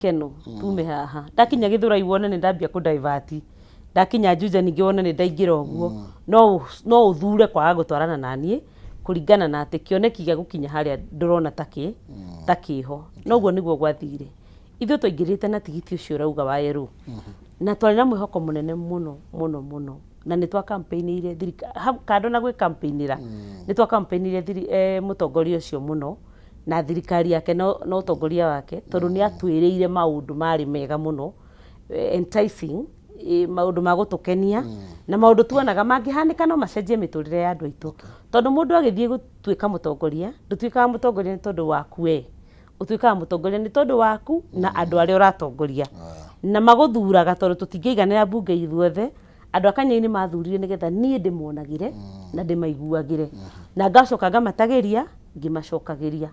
Keno tume haha ndakinya Githurai wone nĩ ndambia kũ divert ndakinya Juja ningĩ wone nĩ ndaingĩra ũguo. No ũthure kwaga gũtwarana na niĩ kũringana na atĩ kĩoneki gĩa gũkinya harĩa ndũrona takĩ ta kĩho. Noguo nĩguo gwathire. Ithuĩ twaingĩrĩte na tigiti ũcio ũrauga wa yerũ na twarĩ na mwĩhoko mũnene mũno mũno mũno, na nĩ twa campaign-ire thirikari kando na gwĩ campaign-ĩra, nĩ twa campaign-ire mũtongoria ũcio mũno na thirikari yake na ũtongoria wake, tondũ nĩ atwĩrĩire maũndũ marĩ mega mũno, enticing, maũndũ ma gũtũkenia na maũndũ tuonaga mangĩhanĩka no macenjie mĩtũrĩre ya andũ aitũ. Tondũ mũndũ agĩthiĩ gũtuĩka mũtongoria, ndũtuĩkaga mũtongoria nĩ tondũ waku we, ũtuĩkaga mũtongoria nĩ tondũ waku na andũ arĩa ũratongoria. Na magũthuraga tondũ tũtingĩiganĩra mbunge ithuothe. Andũ a Kanyai nĩ mathurire nĩgetha niĩ ndĩmonagĩre na ndĩmaiguagĩre. Na ngacoka ngamatagĩria ngĩmacokagĩria,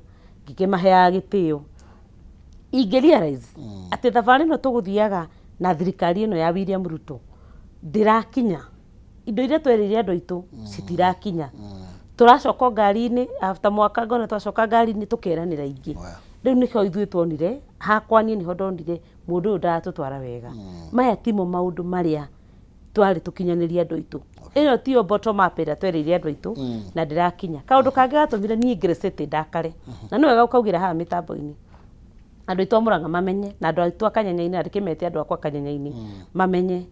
ngĩkĩmaheaga gĩtĩo. Ingĩ realize atĩ thabarĩ ĩno tũgũthiaga na thirikari ĩno ya William Ruto ndĩrakinya, indo iria twerĩire andũ aitũ citirakinya. Tũracoka o ngari-inĩ, after mwaka ngona twacoka ngari-inĩ tũkeranĩra ingĩ. Rĩu nĩho ithuĩ tuonire, hakwa niĩ nĩho ndonire mũndũ ũyũ ndaratũtwara wega. Maya timo maũndũ marĩa twarĩ tũkinyanĩrie andũ aitũ. Ĩno tiyo bottom up ĩrĩa twerĩire andũ aitũ na ndĩrakinya. Kaũndũ kangĩ gatũmire niĩ Grace ndakare, na nĩ wega ũkaugĩra haha mĩtambo-inĩ, andũ aitũ a Mũrang'a mamenye na andũ aitũ a Kanyanya-inĩ, na ndĩkĩmete andũ akwa Kanyanya-inĩ mamenye,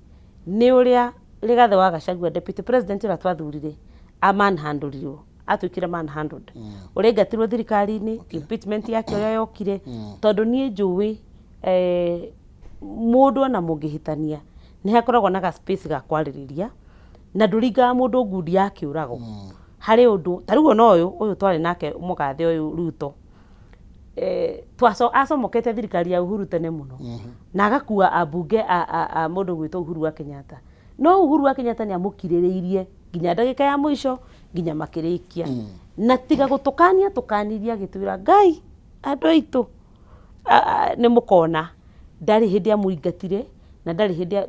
nĩ ũrĩa Rigathĩ wa Gachagua, deputy president ũrĩa twathurire, a manhandle-irwo, atuĩkire manhandled, ũrĩa aingatirwo thirikari-inĩ, impeachment yake ũrĩa yokire. Tondũ niĩ njũĩ mũndũ ona mũngĩhĩtania nĩ hakoragwo na ga space ga kwarĩrĩria, na ndũringaga mũndũ ngundi ya kĩũrago. Harĩ ũndũ ta rĩu ona ũyũ twarĩ nake mũgathe ũyũ Ruto, acomokete thirikari ya Uhuru tene mũno na agakua ambunge a mũndũ gwĩtwo Uhuru wa Kenyatta. No Uhuru wa Kenyatta nĩ amũkirĩrĩirie nginya ndagĩka ya mũico, nginya makĩrĩkia. Na tiga gũtũkania tũkanirie, agĩtwĩra, "Ngai, andũ aitũ, nĩ mũkona." Ndarĩ hĩndĩ amũingatire na ndarĩ hĩndĩ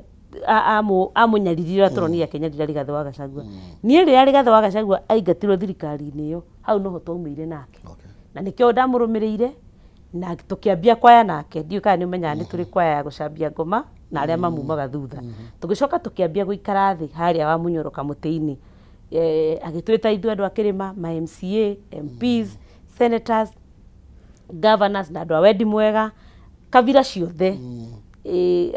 amũnyaririe ũrĩa tũronire akĩnyarira Rigathĩ wa Gachagua. Niĩ rĩrĩa Rigathĩ wa Gachagua aingatirwo thirikari-inĩ ĩyo, hau noho twaumĩire nake. Na nĩkĩo ndamũrũmĩrĩire na tũkĩambia kwaya nake. Ndiũĩ kana nĩ ũmenyaga nĩ tũrĩ kwaya ya gũcambia ngoma na arĩa mamumaga thutha. Tũgĩcoka tũkĩambia gũikara thĩ harĩa wa Mũnyoro kamũtĩ-inĩ. Agĩtwĩta ithuĩ andũ a kĩrĩma, ma MCA, MPs, senators, governors na andũ a wendi mwega, kabira ciothe,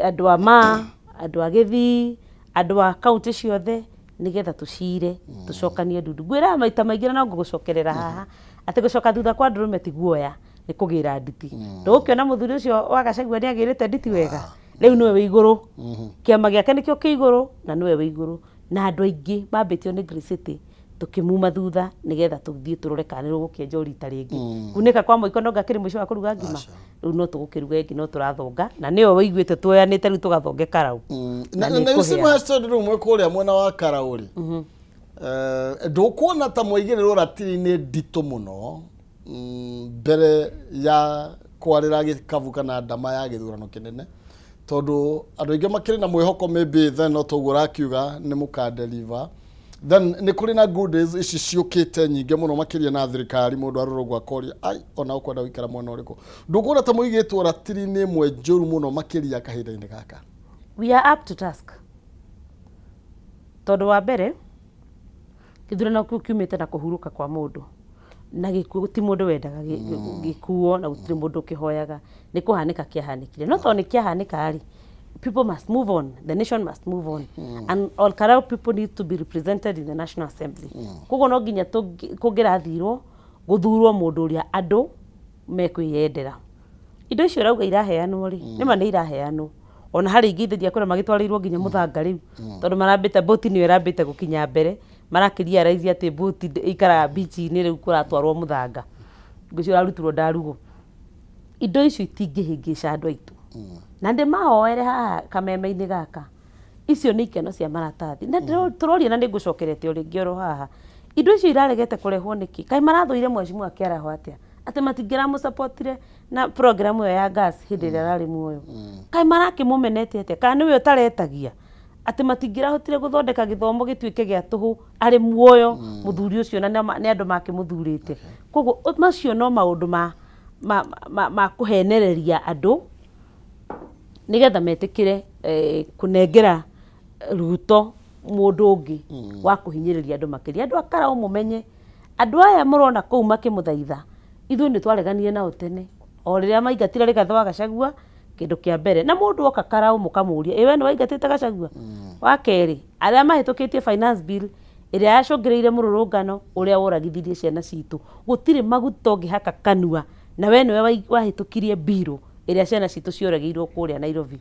andũ a ma, andũ a Gĩthii, andũ a kaũntĩ ciothe, nĩgetha tũcire tũcokanie ndundu. Ngwĩraga maita maingĩ na no ngũgũcokerera haha atĩ gũcoka thutha kwa ndũrũme ti guoya, nĩ kũgĩra nditi. Ndũgũkĩona mũthuri ũcio wa Gachagua nĩ agĩrĩte nditi wega? Rĩu nĩwe wĩ igũrũ, kĩama gĩake nĩkĩo kĩ igũrũ na nĩwe wĩ igũrũ. Na andũ aingĩ mambĩtio nĩ Grace City tũkĩmuma thutha nĩgetha tũthiĩ tũrore kana nĩ rũgũkĩenjwo rita rĩngĩ. Kunĩka kwa mũiko no ngakĩrĩ mũico wa kũruga ngima. Rĩu no tũgũkĩruga ĩngĩ, no tũrathonga na nĩyo wĩiguĩte tuoyanĩte, rĩu tũgathonge karau. Na na na ũcio tondũ rĩu mwĩ kũrĩa mwena wa Karau rĩ, ndũkuona ta mwaigĩrĩrwo ratiri-inĩ nditũ mũno mbere ya kwarĩra gĩkabu kana ndama ya gĩthurano kĩnene, tondũ andũ aingĩ makĩrĩ na mwĩhoko maybe then no toguo ũrakiuga nĩ mũkadeliver, then nĩ kũrĩ na good days ici ciũkĩte nyingĩ mũno makĩria na thirikari, mũndũ arora ũguo akoria, ai, ona ũkwenda gũikara mwena ũrĩkũ? Ndũkuona ta mũigĩtwo ratiri-inĩ ĩmwe njũru mũno makĩria kahinda-inĩ gaka? We are up to task, tondũ wa mbere gĩthurano kĩu kiumĩte na kũhurũka kwa mũndũ na gĩkuũ. Ti mũndũ wendaga gĩkuo na gũtirĩ mũndũ ũkĩhoyaga nĩ kũhanĩka kĩahanĩkire, no tondũ nĩ kĩahanĩka rĩ, people must move on, the nation must move on, and all Karau people need to be represented in the National Assembly. Koguo no nginya kũngĩrathirwo gũthurwo mũndũ ũrĩa andũ mekwĩyendera. Indo icio ũrauga iraheanwo rĩ, nĩma nĩ iraheanwo, ona harĩ ingĩ ithendia kũrĩa magĩtwarĩirwo nginya mũthanga rĩu, tondũ marambĩte boti nĩyo ĩrambĩte gũkinya mbere, marakĩrealize atĩ boti ĩikaraga beach-inĩ, rĩu kũratwarwo mũthanga, ngwĩciria ũrarutirwo ndarugo. Indo icio itingĩhĩngĩca andũ aitũ na ndĩmahoere haha kameme-inĩ gaka. Icio nĩ ikeno cia maratathi na tũroria na nĩ ngũcokerete o rĩngĩ oro haha, indo icio iraregete kũrehwo nĩkĩ? Kaĩ marathũire mheshimiwa Kĩaraho atĩa atĩ matingĩramũsupportire na program ĩyo ya gas hĩndĩ ĩrĩa ararĩ muoyo? Kaĩ marakĩmũmenete atĩa? Kana nĩwe ũtaretagia atĩ matingĩrahotire gũthondeka gĩthomo gĩtuĩke gĩa tũhũ arĩ muoyo mũthuri ũcio, na nĩ andũ makĩmũthurĩte? Koguo macio no maũndũ ma kũhenereria andũ. Nĩgetha metĩkĩre kũnengera Ruto mũndũ ũngĩ wa kũhinyĩrĩria andũ makĩria. Andũ a Karau mũmenye, andũ aya mũrona kũu makĩmũthaitha, ithuĩ nĩ twareganire nao tene. O rĩrĩa maingatire Rigathĩ wa Gachagua, kĩndũ kĩa mbere. Na mũndũ oka Karau mũkamũria, ĩ we nĩ waingatĩte Gachagua? Wa kerĩ, arĩa mahĩtũkĩtie finance bill ĩrĩa yacũngĩrĩirie mũrũrũngano ũrĩa woragithirie ciana citũ, gũtirĩ maguta ũngĩhaka kanua na we nĩwe wahĩtũkirie bill ĩrĩa ciana citũ cioragĩirwo kũrĩa Nairobi.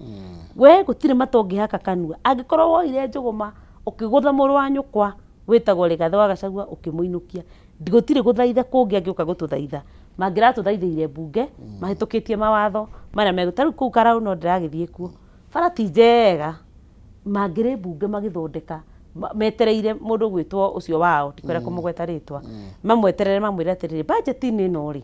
We gũtirĩ mata ũngĩhaka kanua. Angĩkorwo woire njũgũma ũkĩgũtha mũrũ wa nyũkwa wĩtagwo Rigathĩ wa Gachagua ũkĩmũinũkia, gũtirĩ gũthaitha kũngĩ angĩũka gũtũthaitha. Mangĩratũthaithĩire mbunge mahĩtũkĩtie mawatho marĩa me, ta rĩu kũu Karau no ndĩragĩthiĩ kuo, bara ti njega, mangĩrĩ mbunge magĩthondeka metereire mũndũ ũgwĩtwo ũcio wao, ndikwenda kũmũgweta rĩtwa, mamweterere mamwĩre atĩrĩrĩ, budget-inĩ ĩno rĩ,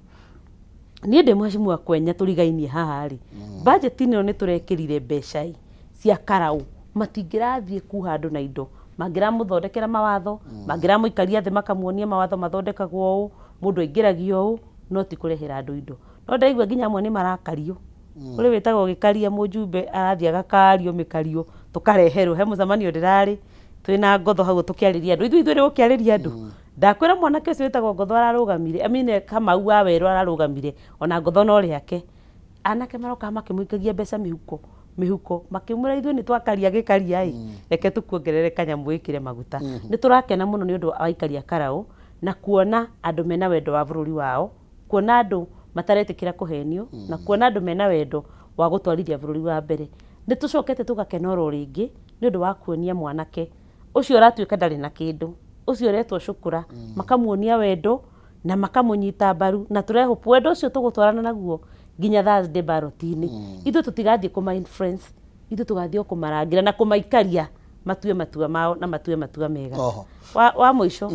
niĩ ndĩ mheshimiwa Kwenya tũrigainie haha rĩ, budget ĩno nĩ tũrekĩrire mbeca ĩ cia Karau, matingĩrathiĩ kuha andũ na indo, mangĩramũthondekera mawatho, mangĩramũikaria thĩ makamuonia mawatho mathondekagwo ũũ, mũndũ aingĩragio ũũ, no ti kũrehera andũ indo. No ndĩraigua nginya amwe nĩ marakario, kũrĩ wĩtagwo Gĩkaria mũjumbe arathiĩ agakario mĩkario tũkareherwo, he mũcemanio ndĩrarĩ twĩna Ngotho hau tũkĩarĩria andũ, ithuĩ ithuĩ gũkĩarĩria andũ. Ndakwĩra mwanake ũcio wĩtagwo Ngotho ararũgamire, I mean Kamau wa Werũ ararũgamire, ona Ngotho no rĩake. Anake marokaga makĩmũikagia mbeca mĩhuko, mĩhuko, makĩmwĩra ithuĩ nĩ twakaria gĩkaria ĩ, reke tũkuongerere kanyamũ wĩkĩre maguta. Nĩ tũrakena mũno nĩ ũndũ wa aikari a Karaũ, na kuona andũ mena wendo wa bũrũri wao, kuona andũ mataretĩkĩra kũhenio, na kuona andũ mena wendo wa gũtwarithia bũrũri wa mbere. Nĩ tũcokete tũgakena oro rĩngĩ nĩ ũndũ wa kuonia mwanake ũcio ũratuĩka ndarĩ na kĩndũ, ũcio ũretwo cũkũra, makamuonia wendo na makamũnyita mbaru, na tũrehope wendo ũcio tũgũtwarana naguo nginya Thursday ballot-inĩ. Ithuĩ tũtigathiĩ kũma influence, ithuĩ tũgathiĩ o kũmarangĩra na kũmaikaria matue matua mao na matue matua mega. Wa mũico,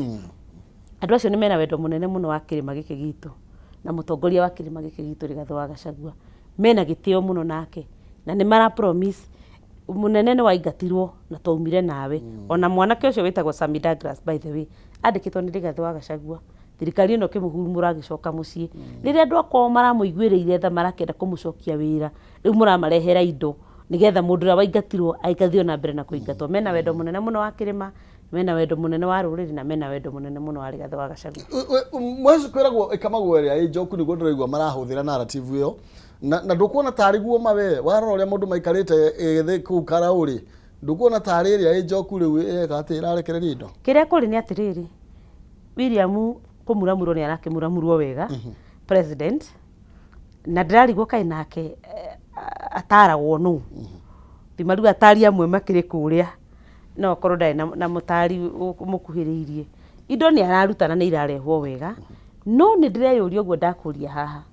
andũ acio nĩ mena wendo mũnene mũno wa kĩrĩma gĩkĩ gitũ na mũtongoria wa kĩrĩma gĩkĩ gitũ Rigathĩ wa Gachagua. Mena gĩtĩo mũno nake na nĩ mara promise mũnene nĩ waingatirwo na twaumire nawe. Ona mwanake ũcio wĩtagwo Sammy Douglas, by the way, andĩkĩtwo nĩ Rigathĩ wa Gachagua, thirikari ĩno ĩkĩmũhurumũra agĩcoka mũciĩ. Rĩrĩa andũ akwao maramũiguĩrĩire tha marakĩenda kũmũcokia wĩra, rĩu mũramarehera indo nĩgetha mũndũ ũrĩa waingatirwo athiĩ na mbere na kũingatwo. Mena wendo mũnene mũno wa kĩrĩma, mena wendo mũnene wa rũrĩrĩ na mena wendo mũnene mũno wa Rigathĩ wa Gachagua. Mweci kwĩragwo ĩkamagwo ĩrĩa ĩ njoku nĩguo ndĩraigua marahũthĩra narrative ĩyo na ndũkuona tarĩ guo ma we warora ũrĩa mũndũ maikarĩte thĩ kũu Karaũ rĩ, ndũkuona tarĩ ĩrĩa ĩ njoku rĩu ĩreka atĩ ĩrarekereria indo? Kĩrĩa kũrĩ nĩ atĩrĩrĩ, William kũmuramurwo nĩ arakĩmuramurwo wega president, na ndĩrarigwo kaĩ nake ataragwo nũ. Thima rĩu atari amwe makĩrĩ kũrĩa, no akorwo ndarĩ na mũtari ũmũkuhĩrĩirie. Indo nĩ araruta na nĩ irarehwo wega, no nĩ ndĩreyũria ũguo ndakũria haha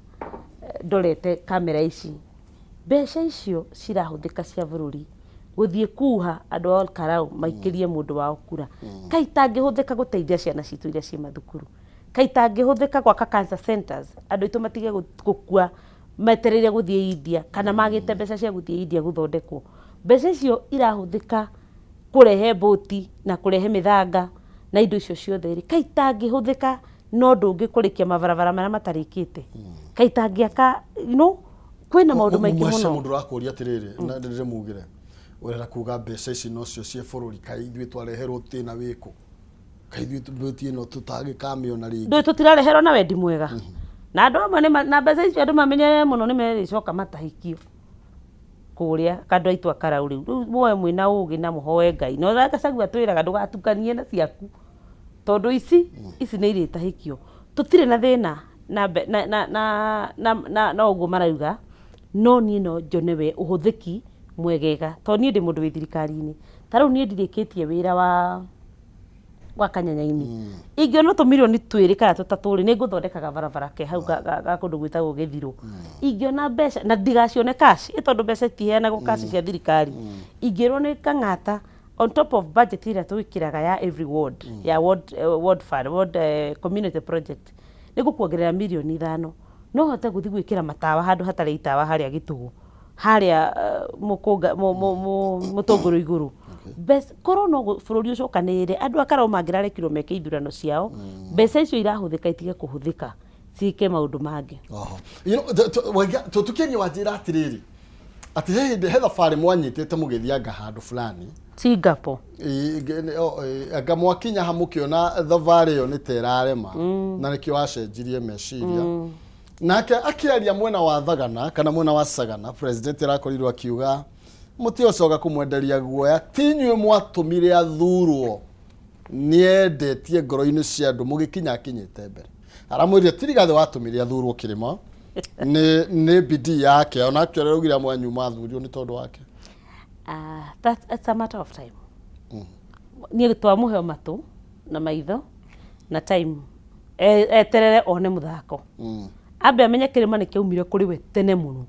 ndorete kamera ici, mbeca icio cirahũthĩka cia bũrũri gũthiĩ kuha andũ a Olkalau maikĩrie mũndũ wao kura, kaĩ itangĩhũthĩka gũteithia ciana citũ iria ciĩ mathukuru? Kaĩ itangĩhũthĩka gwaka cancer centers andũ aitũ matige gũkua metereire gũthiĩ India kana magĩte mbeca cia gũthiĩ India gũthondekwo? Mbeca icio irahũthĩka kũrehe mbũti na kũrehe mĩthanga na indo icio ciothe rĩ, kaĩ itangĩhũthĩka na ũndũ ũngĩ kũrĩkia mabarabara marĩa matarĩkĩte? Kaĩ itangĩaka, you know, kwĩna maũndũ maingĩ Mwaca mũno. Mũndũ ũrakũria atĩrĩrĩ na ndĩrĩmugĩre ũrenda kuga mbeca ici nocio ciĩ bũrũri, kaĩ ithuĩ twareherwo thĩna wĩkũ? Kaĩ ithuĩ mbũti ĩno tũtangĩkamĩona rĩngĩ? Ndũĩ tũtirareherwo na wendi mwega na andũ amwe na mbeca icio andũ mamenyerere mũno nĩ merĩcoka matahĩkio kũrĩa kandũ aitũ a Karau. Rĩu rĩu muoe mwĩna ũgĩ na mũhoe Ngai na ũrĩa Gachagua atwĩraga ndũgatukanie na ciaku tondũ ici nĩ irĩtahĩkio. Tũtirĩ na thĩna na mbe- na na na na na na ũguo marauga, no niĩ no njone we ũhũthĩki mwegega tondũ niĩ ndĩ mũndũ wĩ thirikari-inĩ. Ta rĩu niĩ ndirĩkĩtie wĩra wa Kanyanya-inĩ, ingĩona tũmirioni 2 kana 3 rĩ, nĩ ngũthondeka gabarabara ke hau ga kũndũ gwĩtagwo Gĩthirũ. Ingĩona mbeca na ndigacione cash, ĩ tondũ mbeca itiheanagwo cash cia thirikari, ingĩrwo nĩ Kang'ata on top of budget ĩrĩa twĩkĩraga ya every ward, ya ward fund, ward community project, nĩ ngũkuongerera mirioni 5, no hote gũthiĩ gwĩkĩra matawa handũ hatarĩ itawa harĩa Gĩtũgũ, harĩa mũkũnga mũtũngũrũ igũrũ. Mbeca korwo no bũrũri ũcokanĩrĩre, andũ a Karau mangĩrarekirwo meke ithurano ciao, mbeca icio irahũthĩka itige kũhũthĩka ciĩke maũndũ mangĩ. Oho. You know, Waiga, tũkĩaria wanjĩra atĩrĩrĩ Atĩ he hĩndĩ he thabarĩ mwanyitĩte mũgĩthianga handũ fulani. Singapore. Ĩ, o, ĩ, anga mwakinya ha mũkĩona thabarĩ ĩyo nĩ ta ĩrarema na nĩkĩo acenjirie meciria. Nake akĩaria mwena wa Thagana kana mwena wa Sagana, president arakorirwo akiuga mũtigocoka kũmwenderia guoya, ti inyuĩ mwatũmire athurwo, nĩendetie ngoro-inĩ cia andũ mũgĩkinya akinyĩte mbere. Aramwĩrire ti Rigathĩ watũmire athurwo kĩrĩma, nĩ bidii yake, ona actually araugire amwe anyu mathurirwo nĩ tondũ wake. Ah, it's a matter of time. Niĩ twamũhe matũ na maitho na time eterere one mũthako. Ambe amenye kĩrĩma nĩ kĩaumire kũrĩ we tene mũno.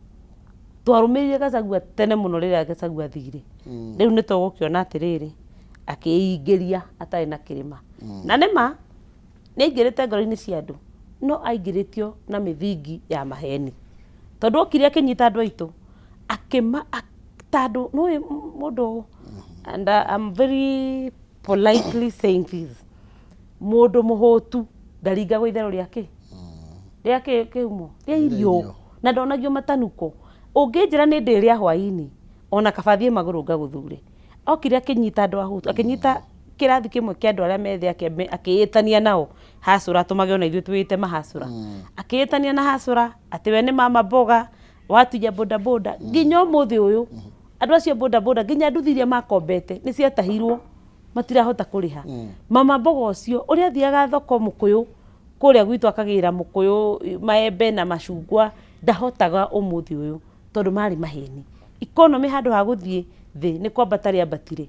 Twarũmĩrĩire Gachagua tene mũno rĩrĩa Gachagua athire. Rĩu nĩ tũgũkĩona atĩrĩrĩ, akĩingĩria atarĩ na kĩrĩma. Na nĩ ma nĩ aingĩrĩte ngoro-inĩ cia andũ, no aingĩrĩtio na mĩthingi ya maheni. Tondũ okire akĩnyita andũ aitũ, akĩma ta andũ, nĩũĩ mũndũ, and I'm very politely saying this, mũndũ mũhũtu ndaringagwo itherũ rĩa kĩ? Rĩa kĩ kĩhumo? Rĩa irio. Na ndonagio matanuko. Ũngĩnjĩra nĩ ndĩrĩa hwainĩ, ona kaba thiĩ magũrũ ngagũthure. Okire akĩnyita andũ ahũtu, akĩnyita kĩrathi kĩmwe kĩa andũ arĩa me thĩ akĩĩtania nao hacũra, atũmage ona ithuĩ twĩĩte mahacũra. Akĩĩtania na hacũra, atĩ we nĩ mama mboga, watunya boda boda. Nginya ũmũthĩ ũyũ, andũ acio boda boda, nginya nduthi iria makombete, nĩ ciatahirwo, matirahota kũrĩha. Mama mboga ũcio, ũrĩa athiaga thoko mũkũyũ, kũrĩa gwitũ akagĩra mũkũyũ, maembe na macungwa, ndahotaga ũmũthĩ ũyũ, tondũ marĩ maheni. Economy handũ ha gũthiĩ thĩ, nĩ kwambata rĩambatire.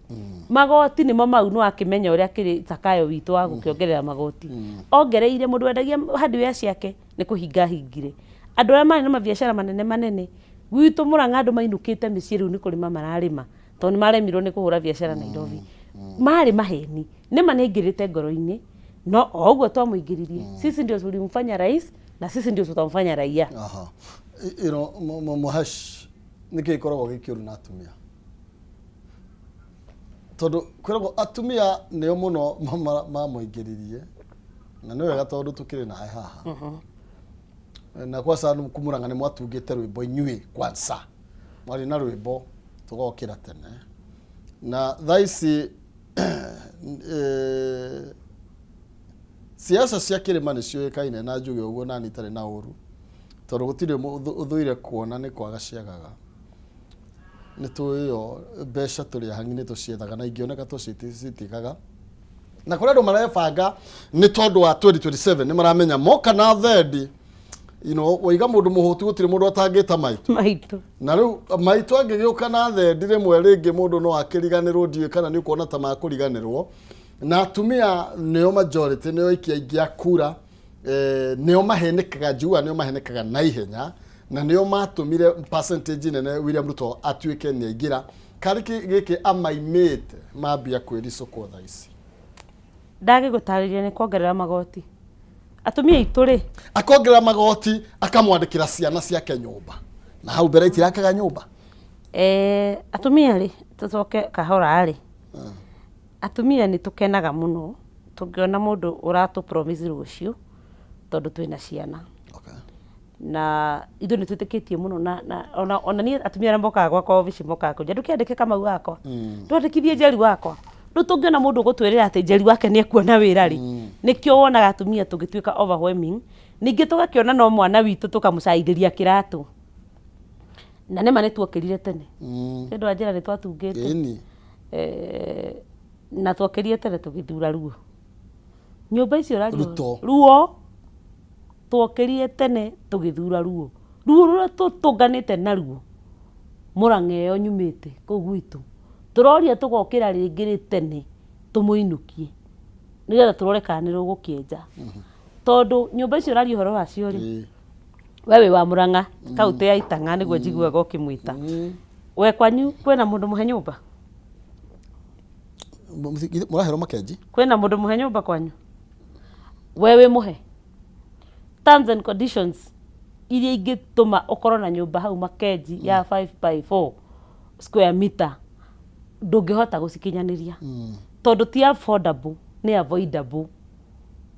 Magoti nĩmo mau nĩ wakĩmenya ũrĩa akĩrĩ Zakayo witũ wa gũkĩongerera magoti. Ongereire mũndũ wendagia hardware ciake, nĩ kũhinga ahingire. Andũ arĩa marĩ na mabiacara manene manene, gwitũ Mũrang'a andũ mainũkĩte mĩciĩ rĩu nĩ kũrĩma mararĩma, tondũ nĩ maremirwo nĩ kũhũra biacara Nairobi. Marĩ maheni. Nĩma nĩ aingĩrĩte ngoro-inĩ, no o ũguo twamũingĩririe, sisi ndio tulimfanya rais na sisi ndio tutamfanya raia. Aha. You know, Mũhash, nĩkĩ gĩkoragwo gĩ kĩũru na atumia? Tondũ kwĩragwo atumia nĩo mũno mamũingĩririe, na nĩ wega tondũ tũkĩrĩ nawe haha. Na kwanza Mũrang'a nĩ mwatungĩte rwĩmbo inyuĩ kwanza. Mwarĩ na rwĩmbo tũgokĩra tene. Na thaa ici siasa cia kĩrĩma nĩ ciũĩkaine na njuge ũguo nani itarĩ na ũru, tondũ gũtirĩ ũthũire kuona nĩ kwaga ciagaga. Nĩ tũĩyo mbeca tũrĩ ahang'i nĩ tũciethaga na ingĩoneka tũcitigaga. Na kũrĩ andũ marebanga nĩ tondũ wa 2027 nĩ maramenya moka na thendi, you know, waiga mũndũ mũhũtu gũtirĩ mũndũ atangĩta maitũ. Maitũ. Na rĩu maitũ angĩgĩũka na thendi rĩmwe rĩngĩ mũndũ no akĩriganĩrwo, ndiũĩ kana nĩ ũkuona ta makũriganĩrwo. Na atumia nĩo majority, nĩo aikia aingĩ a kura, nĩo mahenekaga, njiguaga nĩo mahenekaga na ihenya, na nĩo matũmire percentage nene William Ruto atuĩke nĩ aingĩra. Karĩ gĩkĩ amaimĩte mambia kwĩricũkwo thaa ici. Ndagĩgũtarĩria nĩ kuongerera magoti. Atumia aitũ rĩ, Akongerera magoti, akamwandĩkĩra ciana ciake nyũmba, na hau mbere itirakaga nyũmba. Atumia rĩ, tũcoke kahora rĩ, atumia nĩ tũkenaga mũno tũngĩona mũndũ ũratũ promise rũciũ, tondũ twĩna ciana. Na ithuĩ nĩ twĩtĩkĩtie mũno na ona niĩ atumia arĩa mokaga gwakwa obici mokaga kũnjĩra ndũkĩandĩke Kamau wakwa, ndwandĩkithie Njeri wakwa. Rĩu tũngĩona mũndũ ũgũtwĩrĩra atĩ Njeri wake nĩ ekuona wĩra rĩ, nĩkĩo wonaga atumia tũgĩtuĩka overwhelming. Ningĩ tũgakĩona no mwana witũ tũkamũcaithĩria kĩratũ. Na nĩma nĩ tuokĩrire tene. Nĩ ũndũ wa njĩra nĩ twatungĩte. Na twokĩrire tene tũgĩthura Ruo. Nyũmba icio ũraria Ruto. Ruo. Twokĩrire tene tũgĩthura Ruo. Ruo rũrĩa tũtũnganĩte naruo Mũrang'a ĩyo nyumĩte kũu gwitũ. Tũroria tũgokĩra rĩngĩ rĩ tene tũmũinũkie nĩgetha tũrore kana nĩ rũgũkĩenja. Tondũ nyũmba icio ũraria ũhoro wacio rĩ, we wĩ wa Mũrang'a, kaũntĩ ya Itang'a nĩguo njiguaga ũkĩmwĩta. We kwanyu kwĩna mũndũ mũhe nyũmba? Mũraherwo makenji? Kwĩna mũndũ mũhe nyũmba kwanyu? We wĩ mũhe? Terms and conditions iria ingĩtũma ũkorwo na nyũmba hau Makenji ya 5 by 4 square meter ndũngĩhota gũcikinyanĩria, tondũ ti affordable, nĩ avoidable.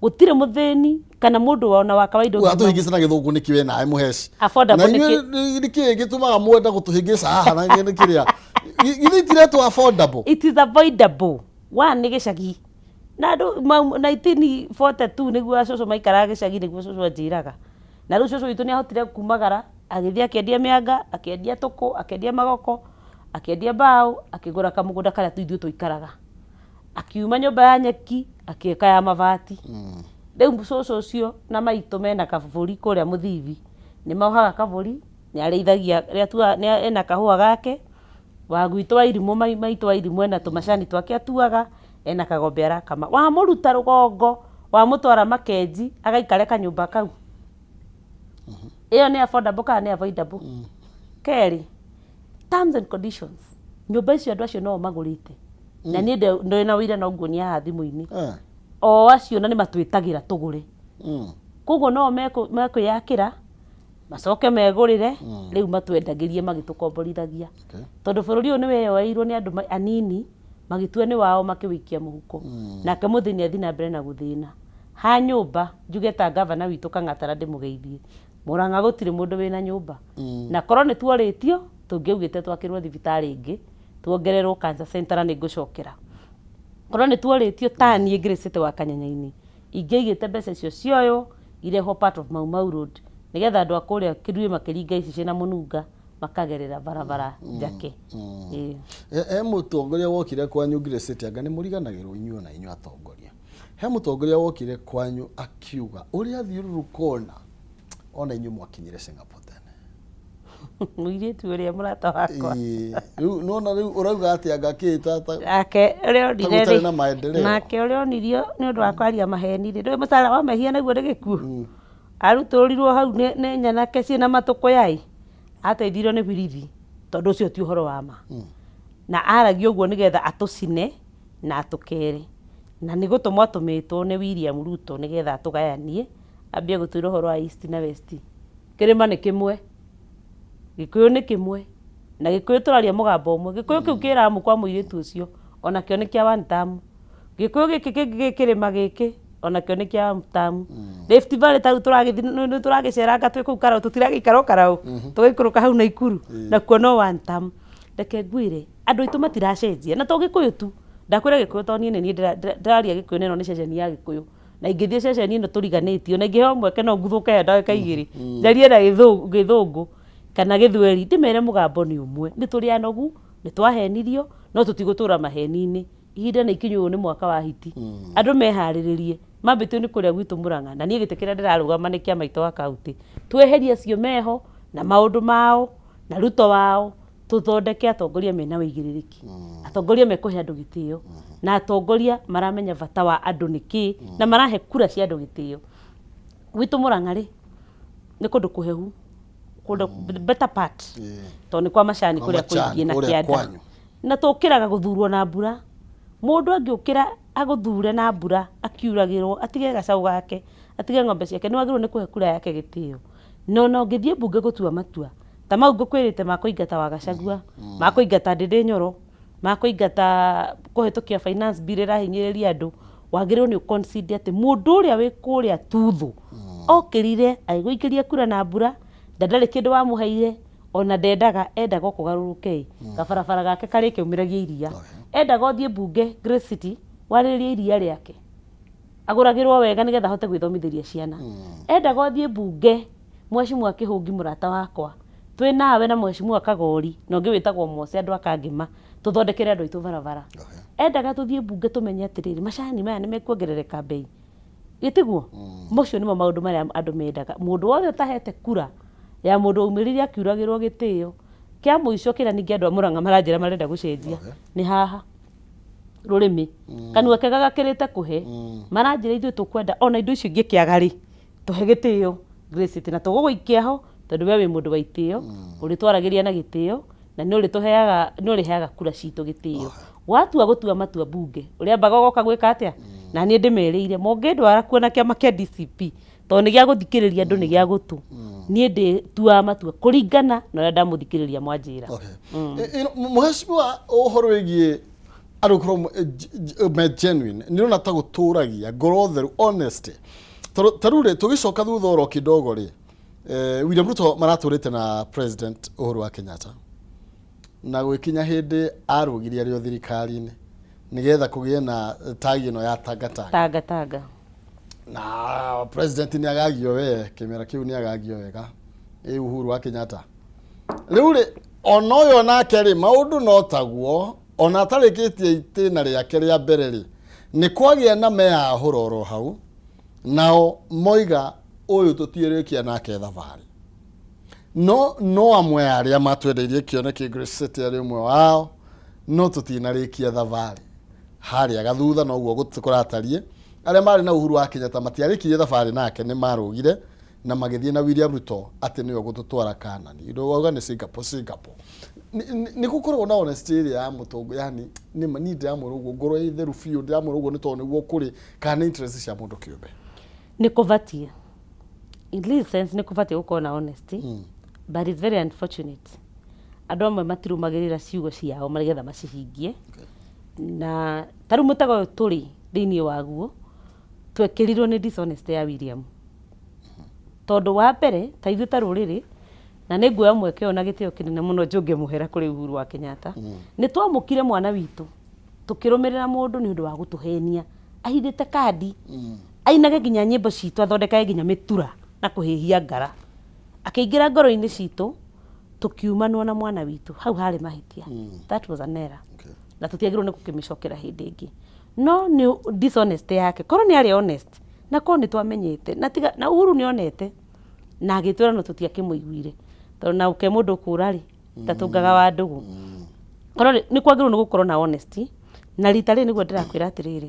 Gũtirĩ mũthĩni kana mũndũ ona wa kawaida ũngĩma- Ũratũhĩngĩca na gĩthũngũ nĩkĩ we nawe mũheci? Affordable Na nĩkĩ? inyuĩ nĩkĩ gĩtũmaga mwenda gũtũhĩngĩca haha na nĩ kĩrĩa? Githĩ itiretwo affordable? It is avoidable. One nĩ gĩcagi. Na andũ 1942 nĩguo acũcũ maikaraga gĩcagi nĩguo cũcũ anjĩraga. Na rĩu cũcũ witũ nĩ ahotire kumagara agĩthiĩ akĩendia mĩanga, akĩendia tũkũ, akĩendia magoko, akĩendia mbaũ, akĩgũra kamũgũnda karĩa ithuĩ tũikaraga. Akiuma nyũmba ya nyeki akĩka ya mabati. Rĩu cũcũ ũcio na maitũ mena kabũri kũrĩa Mũthithi, nĩ mohaga kabũri, nĩ arĩithagia, ena kahũa gake, wa gwitũ wa irimũ maitũ wa irimũ ena tũmacani twake atuaga, ena kagombe arakama. Wamũruta rũgongo, wamũtwara Makenji, agaikare kanyũmba kau. Ĩyo nĩ affordable kana nĩ avoidable? Kerĩ, terms and conditions. Nyũmba icio andũ acio no o magũrĩte. Na niĩ ndĩ na ũira no nguonia haha thimũ-inĩ. O acio na nĩ matwĩtagĩra tũgũre. Koguo no mekwĩyakĩra, macoke megũrĩre, rĩu matwendagĩrie magĩtũkomborithagia. Tondũ bũrũri ũyũ nĩ weyoeirwo nĩ andũ anini, magĩtua nĩ wao makĩwĩikia mũhuko. Nake mũthĩni athiĩ na mbere na gũthĩna. Ha nyũmba, njuge ta gavana witũ Kang'ata ndĩmũgeithie. Mũrang'a gũtirĩ mũndũ wĩna nyũmba. Na korwo nĩ tuorĩtio, tũngĩaugĩte twakĩrwo thibitarĩ ĩngĩ, tuongererwo cancer center na nĩ ngũcokera. Korwo nĩ tuorĩtio ta niĩ Grace wa Kanyanya-inĩ, ingĩaigĩte mbeca icio cioywo, irehwo part of Mau Mau Road, nĩgetha andũ a kũrĩa Kĩruĩ makĩringa ici ciĩna mũnunga, makagerera barabara njake. Ĩĩ. He mũtongoria wokire kwanyu Grace, anga nĩ mũriganagĩrwo inyuĩ na inyuĩ atongoria. He mũtongoria wokire kwanyu akiuga ũrĩa thiũrũrũka ona ona inyuĩ mwakinyire Singapore tene. Mũirĩtu ũrĩa mũrata wakwa. Ĩĩ, rĩu nona rĩu ũrauga atĩ anga kĩ ta Nake ũrĩa onire gũtarĩ rĩ, na maendeleo. Nake ũrĩa onirio nĩ ũndũ wa kwaria maheni rĩ, ndũĩ mũcara wa mehia naguo nĩ gĩkuũ. Arutũrũrirwo hau nĩ nyanake ciĩna matũkũya ĩ, ateithirio nĩ birithi tondũ ũcio ti ũhoro wa ma. Na aragia ũguo nĩgetha atũcine na atũkere. Na nĩ gũtũmwo atũmĩtwo nĩ William Ruto nĩgetha atũgayanie, ambie gũtwĩra ũhoro wa East na West. Kĩrĩma nĩ kĩmwe, Gĩkũyũ nĩ kĩmwe, na Gĩkũyũ tũraria mũgambo ũmwe. Gĩkũyũ kĩu kĩ Ramu kwa mũirĩtu ũcio, onakĩo nĩ kĩa one term. Gĩkũyũ gĩkĩ kĩngĩ gĩ kĩrĩma gĩkĩ, onakĩo nĩ kĩa one term. Rift Valley ta rĩu tũragĩthiĩ nĩ tũragĩceranga twĩ kũu Karau, tũtiragĩikara o Karau, tũgaikũrũka hau Naikuru, nakuo no one term. Reke ngwĩre, andũ aitũ matiracenjia, na to Gĩkũyũ tu, ndakwĩra Gĩkũyũ tondũ niĩ nĩ niĩ ndĩraria Gĩkũyũ na ĩno nĩ ceceni ya Gĩkũyũ. Na ingĩthiĩ ceceni ĩno tũriganĩtio, na ingĩheo mweke no nguthũke he ndagĩka 2, njarie na Gĩthũngũ kana Gĩthweri, ndĩmere mũgambo nĩ ũmwe. Nĩ tũrĩ anogu, nĩ twahenirio, no tũtigũtũra maheni-inĩ. Ihinda nĩ ikinyu ũyũ nĩ mwaka wa hiti. Andũ meharĩrĩrie, mambĩtio nĩ kũrĩa gwitũ Mũrang'a, na niĩ gĩtĩ kĩrĩa ndĩrarũgama nĩ kĩa maitũ wa kaũntĩ. Tweherie acio meho, na maũndũ mao, na Ruto wao, tũthondeke atongoria mena ũigĩrĩrĩki. Atongoria mekũhe andũ gĩtĩo, na atongoria maramenya bata wa andũ nĩ kĩ, na marahe kura cia andũ gĩtĩo. Gwitũ Mũrang'a rĩ, nĩ kũndũ kũhehu, kũndũ better part, tondũ nĩ kwa macani Kwa kũrĩa macani, kũingĩ na kũrĩa kĩanda. kwanyu. Na tũkĩraga gũthurwo na mbura. Mũndũ angĩũkĩra agũthure na mbura akiuragĩrwo, atige gacaũ gake, atige ng'ombe ciake, nĩ wagĩrĩirwo nĩ kũhe kura yake gĩtĩo. Na ona ũngĩthiĩ mbunge gũtua matua, ta mau ngũkwĩrĩte ma kũingata wa Gachagua, ma kũingata Ndĩndĩ Nyoro, ma kũingata kũhĩtũkia finance bill ĩrahinyĩrĩria andũ, wagĩrĩirwo nĩ ũ consider atĩ mũndũ ũrĩa wĩ kũrĩa tuthũ, okĩrire agĩgũikĩria kura na mbura, na ndarĩ kĩndũ wamũheire, ona ndendaga, endaga o kũgarũrũke ĩ, gabarabara gake karĩkĩumĩragia iria. Endaga ũthiĩ mbunge Grace City, warĩrĩrie iria rĩake. Agũragĩrwo wega nĩgetha ahote gwĩthomithĩria ciana. Endaga ũthiĩ mbunge, Mheshimiwa Kĩhũngi mũrata wakwa, twĩ nawe na Mheshimiwa Kagori, na ũngĩ wĩtagwo Mose andũ a Kangĩma, tũthondekere andũ aitũ barabara. Endaga tũthiĩ mbunge tũmenye atĩrĩrĩ, macani maya nĩ mekuongerereka bei. Gĩtiguo? Macio nĩmo maũndũ marĩa andũ mendaga. Mũndũ wothe ũtahete kura ya mũndũ waumĩrire akiuragĩrwo gĩtĩo, kĩa mũico kĩrĩa ningĩ andũ a Mũrang'a maranjĩra marenda gũcenjia, nĩ haha. Rũrĩmĩ. Kanua kega gakĩrĩte kũhe. Maranjĩra ithuĩ tũkwenda ona indo icio ingĩkĩaga rĩ, tũhe gĩtĩo Grace na tũgũgũikia ho tondũ we wĩ mũndũ wa itĩo, ũrĩtwaragĩria na gĩtĩo na nĩ ũrĩtũheaga, nĩ ũrĩheaga kura citũ gĩtĩo. Watua gũtua matua mbunge, ũrĩambaga ũgoka gwĩka atĩa? Na niĩ ndĩmerĩire, mũngĩndwara kuo na kĩama kĩa DCP, tondũ nĩ gĩa gũthikĩrĩria andũ nĩ gĩa gũtũ, niĩ ndĩtuaga matua kũringana na ũrĩa ndamũthikĩrĩria mwanjĩra. Mũhecimiwa, ũhoro wĩgiĩ Andũ gũkorwo me genuine nĩ ũrona ta gũtũragia ngoro theru, honesty. Tondũ ta rĩu rĩ, tũgĩcoka thutha oro kidogo rĩ, William Ruto maratũrĩte na President Uhuru wa Kenyatta, na gwĩkinya hĩndĩ arũgirie arĩ o thirikari-inĩ nĩgetha kũgĩe na tagi ĩno ya tangatanga. Tanga tanga. Na president nĩ agagio we kĩmera kĩu nĩ agagio wega ĩ Uhuru wa Kenyatta. Rĩu rĩ, ona ũyũ nake rĩ, maũndũ no taguo, ona atarĩkĩtie itĩna rĩake rĩa mbere rĩ, nĩ kwagĩa na meyahũro oro hau, nao moiga ũyũ tũtiĩrĩkia nake thabarĩ. No no amwe a arĩa matwendeirie kĩoneki, Grace City arĩ ũmwe wao, no tũtinarĩkia thabarĩ harĩa gathutha. Noguo kũratariĩ arĩa marĩ na Uhuru wa Kenyatta matiarĩkirie thabarĩ nake, nĩ marũgire na magĩthiĩ na William Ruto atĩ nĩwe gũtũtwara Kanani. Wauga nĩ Singapore, Singapore. Nĩ gũkoragwo na honesty ĩrĩa ya mũtongo, yani nĩ ma niĩ ndĩramwĩra ũguo ngoro ĩ theru biũ, ndĩramwĩra ũguo nĩ tondũ nĩguo kũrĩ, kana nĩ interest cia mũndũ kĩũmbe. Nĩ kũbatiĩ, in this sense nĩ kũbatiĩ gũkorwo na honesty, but it's very unfortunate andũ amwe matirũmagĩrĩra ciugo ciao nĩgetha macihingie. Na ta rĩu mũtego ũyũ tũrĩ thĩinĩ waguo twekĩrirwo nĩ dishonesty ya William, tondũ wa mbere ta ithuĩ ta rũrĩrĩ, na nĩ nguoya mweke ũyũ na gĩtĩo kĩnene mũno njũnge mũhera kũrĩ Uhuru wa Kenyatta, nĩ twamũkire mwana witũ tũkĩrũmĩrĩra mũndũ nĩ ũndũ wa gũtũhenia ahithĩte kandi, ainage nginya nyĩmbo citũ, athondekage nginya mĩtura na kũhĩhia ngara, akĩingĩra ngoro-inĩ citũ, tũkiumanwo na mwana witũ. Hau harĩ mahĩtia, that was an error, na tũtiagĩrĩirwo nĩ gũkĩmĩcokera hĩndĩ ĩngĩ. No nĩ dishonesty yake, korwo nĩ arĩ honest na korwo nĩ twamenyete na tiga na Uhuru nĩ onete na agĩtwĩra, no tũtiakĩmũiguire, tondũ na ũke mũndũ kũra rĩ ndatũngaga wa ndũgũ. Korwo nĩ kwagĩrĩirwo nĩ gũkorwo na honesty, na rita rĩrĩ nĩguo ndĩrakwĩra atĩrĩrĩ,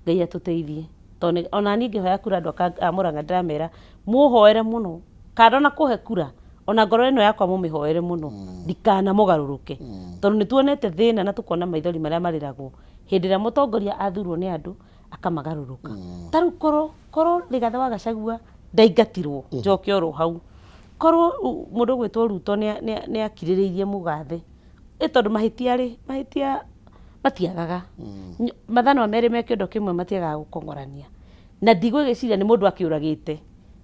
Ngai atũteithie, tondũ ona niĩ ngĩhoya kura andũ a Mũrang'a ndĩramera mũhoere mũno, kana ona kũhe kura ona ngoro ĩno yakwa mũmĩhoere mũno ndikanamũgarũrũke, tondũ nĩ tuonete thĩna na tũkona maithori marĩa marĩragwo hĩndĩ ĩrĩa mũtongoria athurwo nĩ andũ akamagarũrũka. Ta rĩu korwo Rigathĩ wa Gachagua ndaingatirwo, njoke oro hau, korwo mũndũ ũgwĩtwo Ruto nĩ akirĩrĩirie mũgathe ĩ, tondũ mahĩtia rĩ, mahĩtia matiagaga. Mathanwa merĩ me kĩondo kĩmwe matiagaga gũkong'orania, na ndigwĩgĩciria nĩ mũndũ akĩũragĩte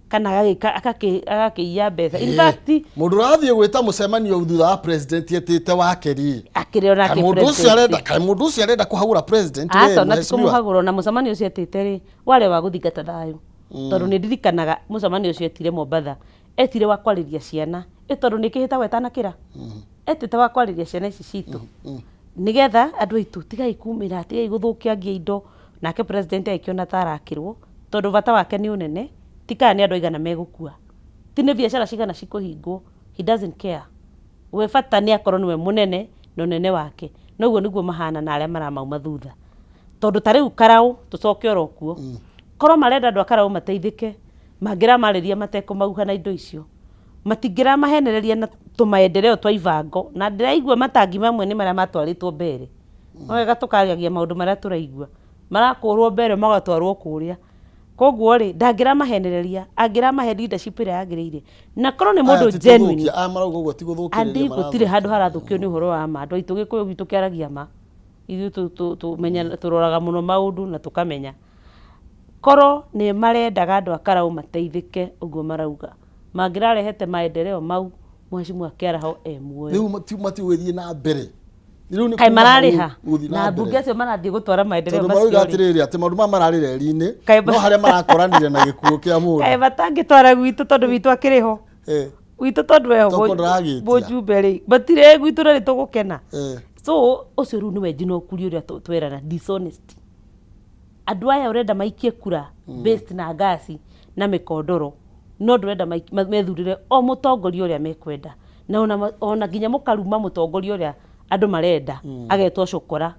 kana agakĩiya mbeca, in fact. Mũndũ ũrathiĩ gwĩta mũcemanio thutha wa president etĩte wake rĩ, akĩrĩ onake kaĩ mũndũ ũcio arenda, kaĩ mũndũ ũcio arenda kũhagũra president we? Aca, ona ti mheshimiwa? Kũmũhagũra, na mũcemanio ũcio etĩte rĩ, warĩ wa gũthingata thayũ, tondũ nĩ ndirikanaga mũcemanio ũcio etire Mombatha, etire wa kwarĩria ciana ĩ, tondũ nĩ kĩhĩtagwo ĩtanakĩra, etĩte wa kwarĩria ciana ici citũ nĩgetha andũ aitũ tigai kumĩra, tigai gũthũkangia indo. Nake president agĩkĩona ta arakĩrwo, tondũ bata wake nĩ ũnene, ti kana nĩ andũ aigana megũkua, ti nĩ biacara cigana cikũhingwo, he doesn't care. We bata nĩ akorwo nĩwe mũnene na ũnene wake. Noguo nĩguo mahana na arĩa maramauma thutha, tondũ ta rĩu Karaũ, tũcoke oro kuo, korwo marenda andũ a Karaũ mateithĩke, mangĩramarĩria matekũmauha na indo icio, matingĩramahenereria na tũmaendeleo twa ibango. Na ndĩraigua matangi mamwe nĩ marĩa matwarĩtwo mbere, no wega tũkaragia maũndũ marĩa tũraigua marakũrwo mbere magatwarwo kũrĩa. Koguo rĩ, ndangĩramahenereria, angĩramahe leadership ĩrĩa yagĩrĩire, na korwo nĩ mũndũ Aya ti genuine. gũthũkia, aya marauga ũguo ti gũthũkĩrĩria. Andi gũtirĩ handũ harathũkio nĩ ũhoro wa ma. Andũ aitũ, Gĩkũyũ gitũ kĩaragia ma. Ithuĩ tũroraga mũno maũndũ na tũkamenya korwo nĩ marendaga andũ a Karaũ mateithĩke ũguo marauga, mangĩrarehete maendeleo mau mheshimiwa Kĩaraho e muoyo. Rĩu matigũgĩthiĩ na mbere rĩu nĩ Kaĩ kuma hau mararĩha gũthiĩ na na mbunge mbere acio marathiĩ gũtwara maendeleo tondũ marauga macio rĩ? Atĩrĩrĩ, atĩ maũndũ maya mararĩ reri-inĩ, Kaĩ no harĩa marakoranire na gĩkuũ kĩa mũndũ. Kaĩ matangĩtwara gwitũ, tondũ gwitũ akĩrĩ ho? Gwitũ tondũ eho Toko ndĩragĩtia. Mũjumbe rĩ, matirĩ gwitũ na nĩ tũgũkena. So ũcio rĩu nĩwe njinokuri ũrĩa twerana dishonesty. Andũ aya ũrenda maikie kura based na ngasi na mĩkondoro, no ndũrenda methurĩre o mũtongoria ũrĩa mekwenda, na ona nginya mũkaruma mũtongoria ũrĩa andũ marenda, agetwo cũkũra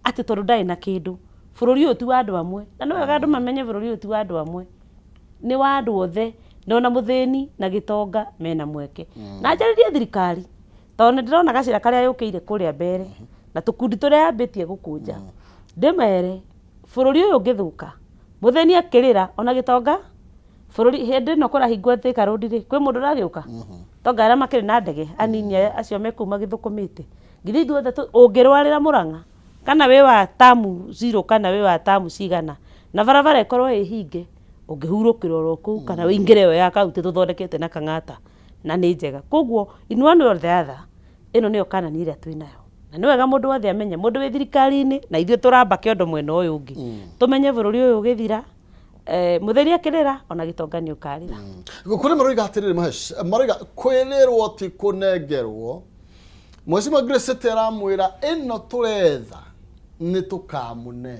atĩ tondũ ndarĩ na kĩndũ. Bũrũri ũyũ ti wa andũ amwe, na nĩ wega andũ mamenye bũrũri ũyũ ti wa andũ amwe, nĩ wa andũ othe, na ona mũthĩni na gĩtonga mena mweke. Na njarĩrie thirikari, tondũ nĩ ndĩrona gacĩra karĩa yũkĩire kũrĩa mbere na tũkundi tũrĩa yambĩtie gũkũnja, ndĩmere bũrũri ũyũ ũngĩthũka, mũthĩni akĩrĩra ona gĩtonga bũrũri. Hĩndĩ ĩno kũrahingwo Thika Road rĩ, kwĩ mũndũ ũragĩũka tonga arĩa makĩrĩ na ndege anini, aya acio me kũu magĩthũkũmĩte. Githĩ ithuothe ũngĩrwarĩra Mũrang'a Kana wĩ wa tamu zero kana wĩ wa tamu cigana, na barabara ĩkorwo ĩ hinge, ũngĩhurũkĩra oro kũu kana ũingĩre ĩyo ya kauntĩ tũthondekete na Kang'ata na nĩ njega. Koguo in one way or the other, ĩno nĩyo Kanani ĩrĩa twĩnayo. Na nĩ wega mũndũ wothe amenye, mũndũ wĩ thirikari-inĩ na ithuĩ tũramba kĩondo mwena ũyũ ũngĩ, tũmenye bũrũri ũyũ ũgĩthira, mũthĩni akĩrĩra, ona gĩtonga nĩ ũkarĩra. Kũrĩ maroiga atĩrĩrĩ Mahesh, maroiga kwĩrĩrwo ti kũnengerwo. Mheshimiwa Grace Sete aramwĩra ĩno tũretha nĩ tũkamũne.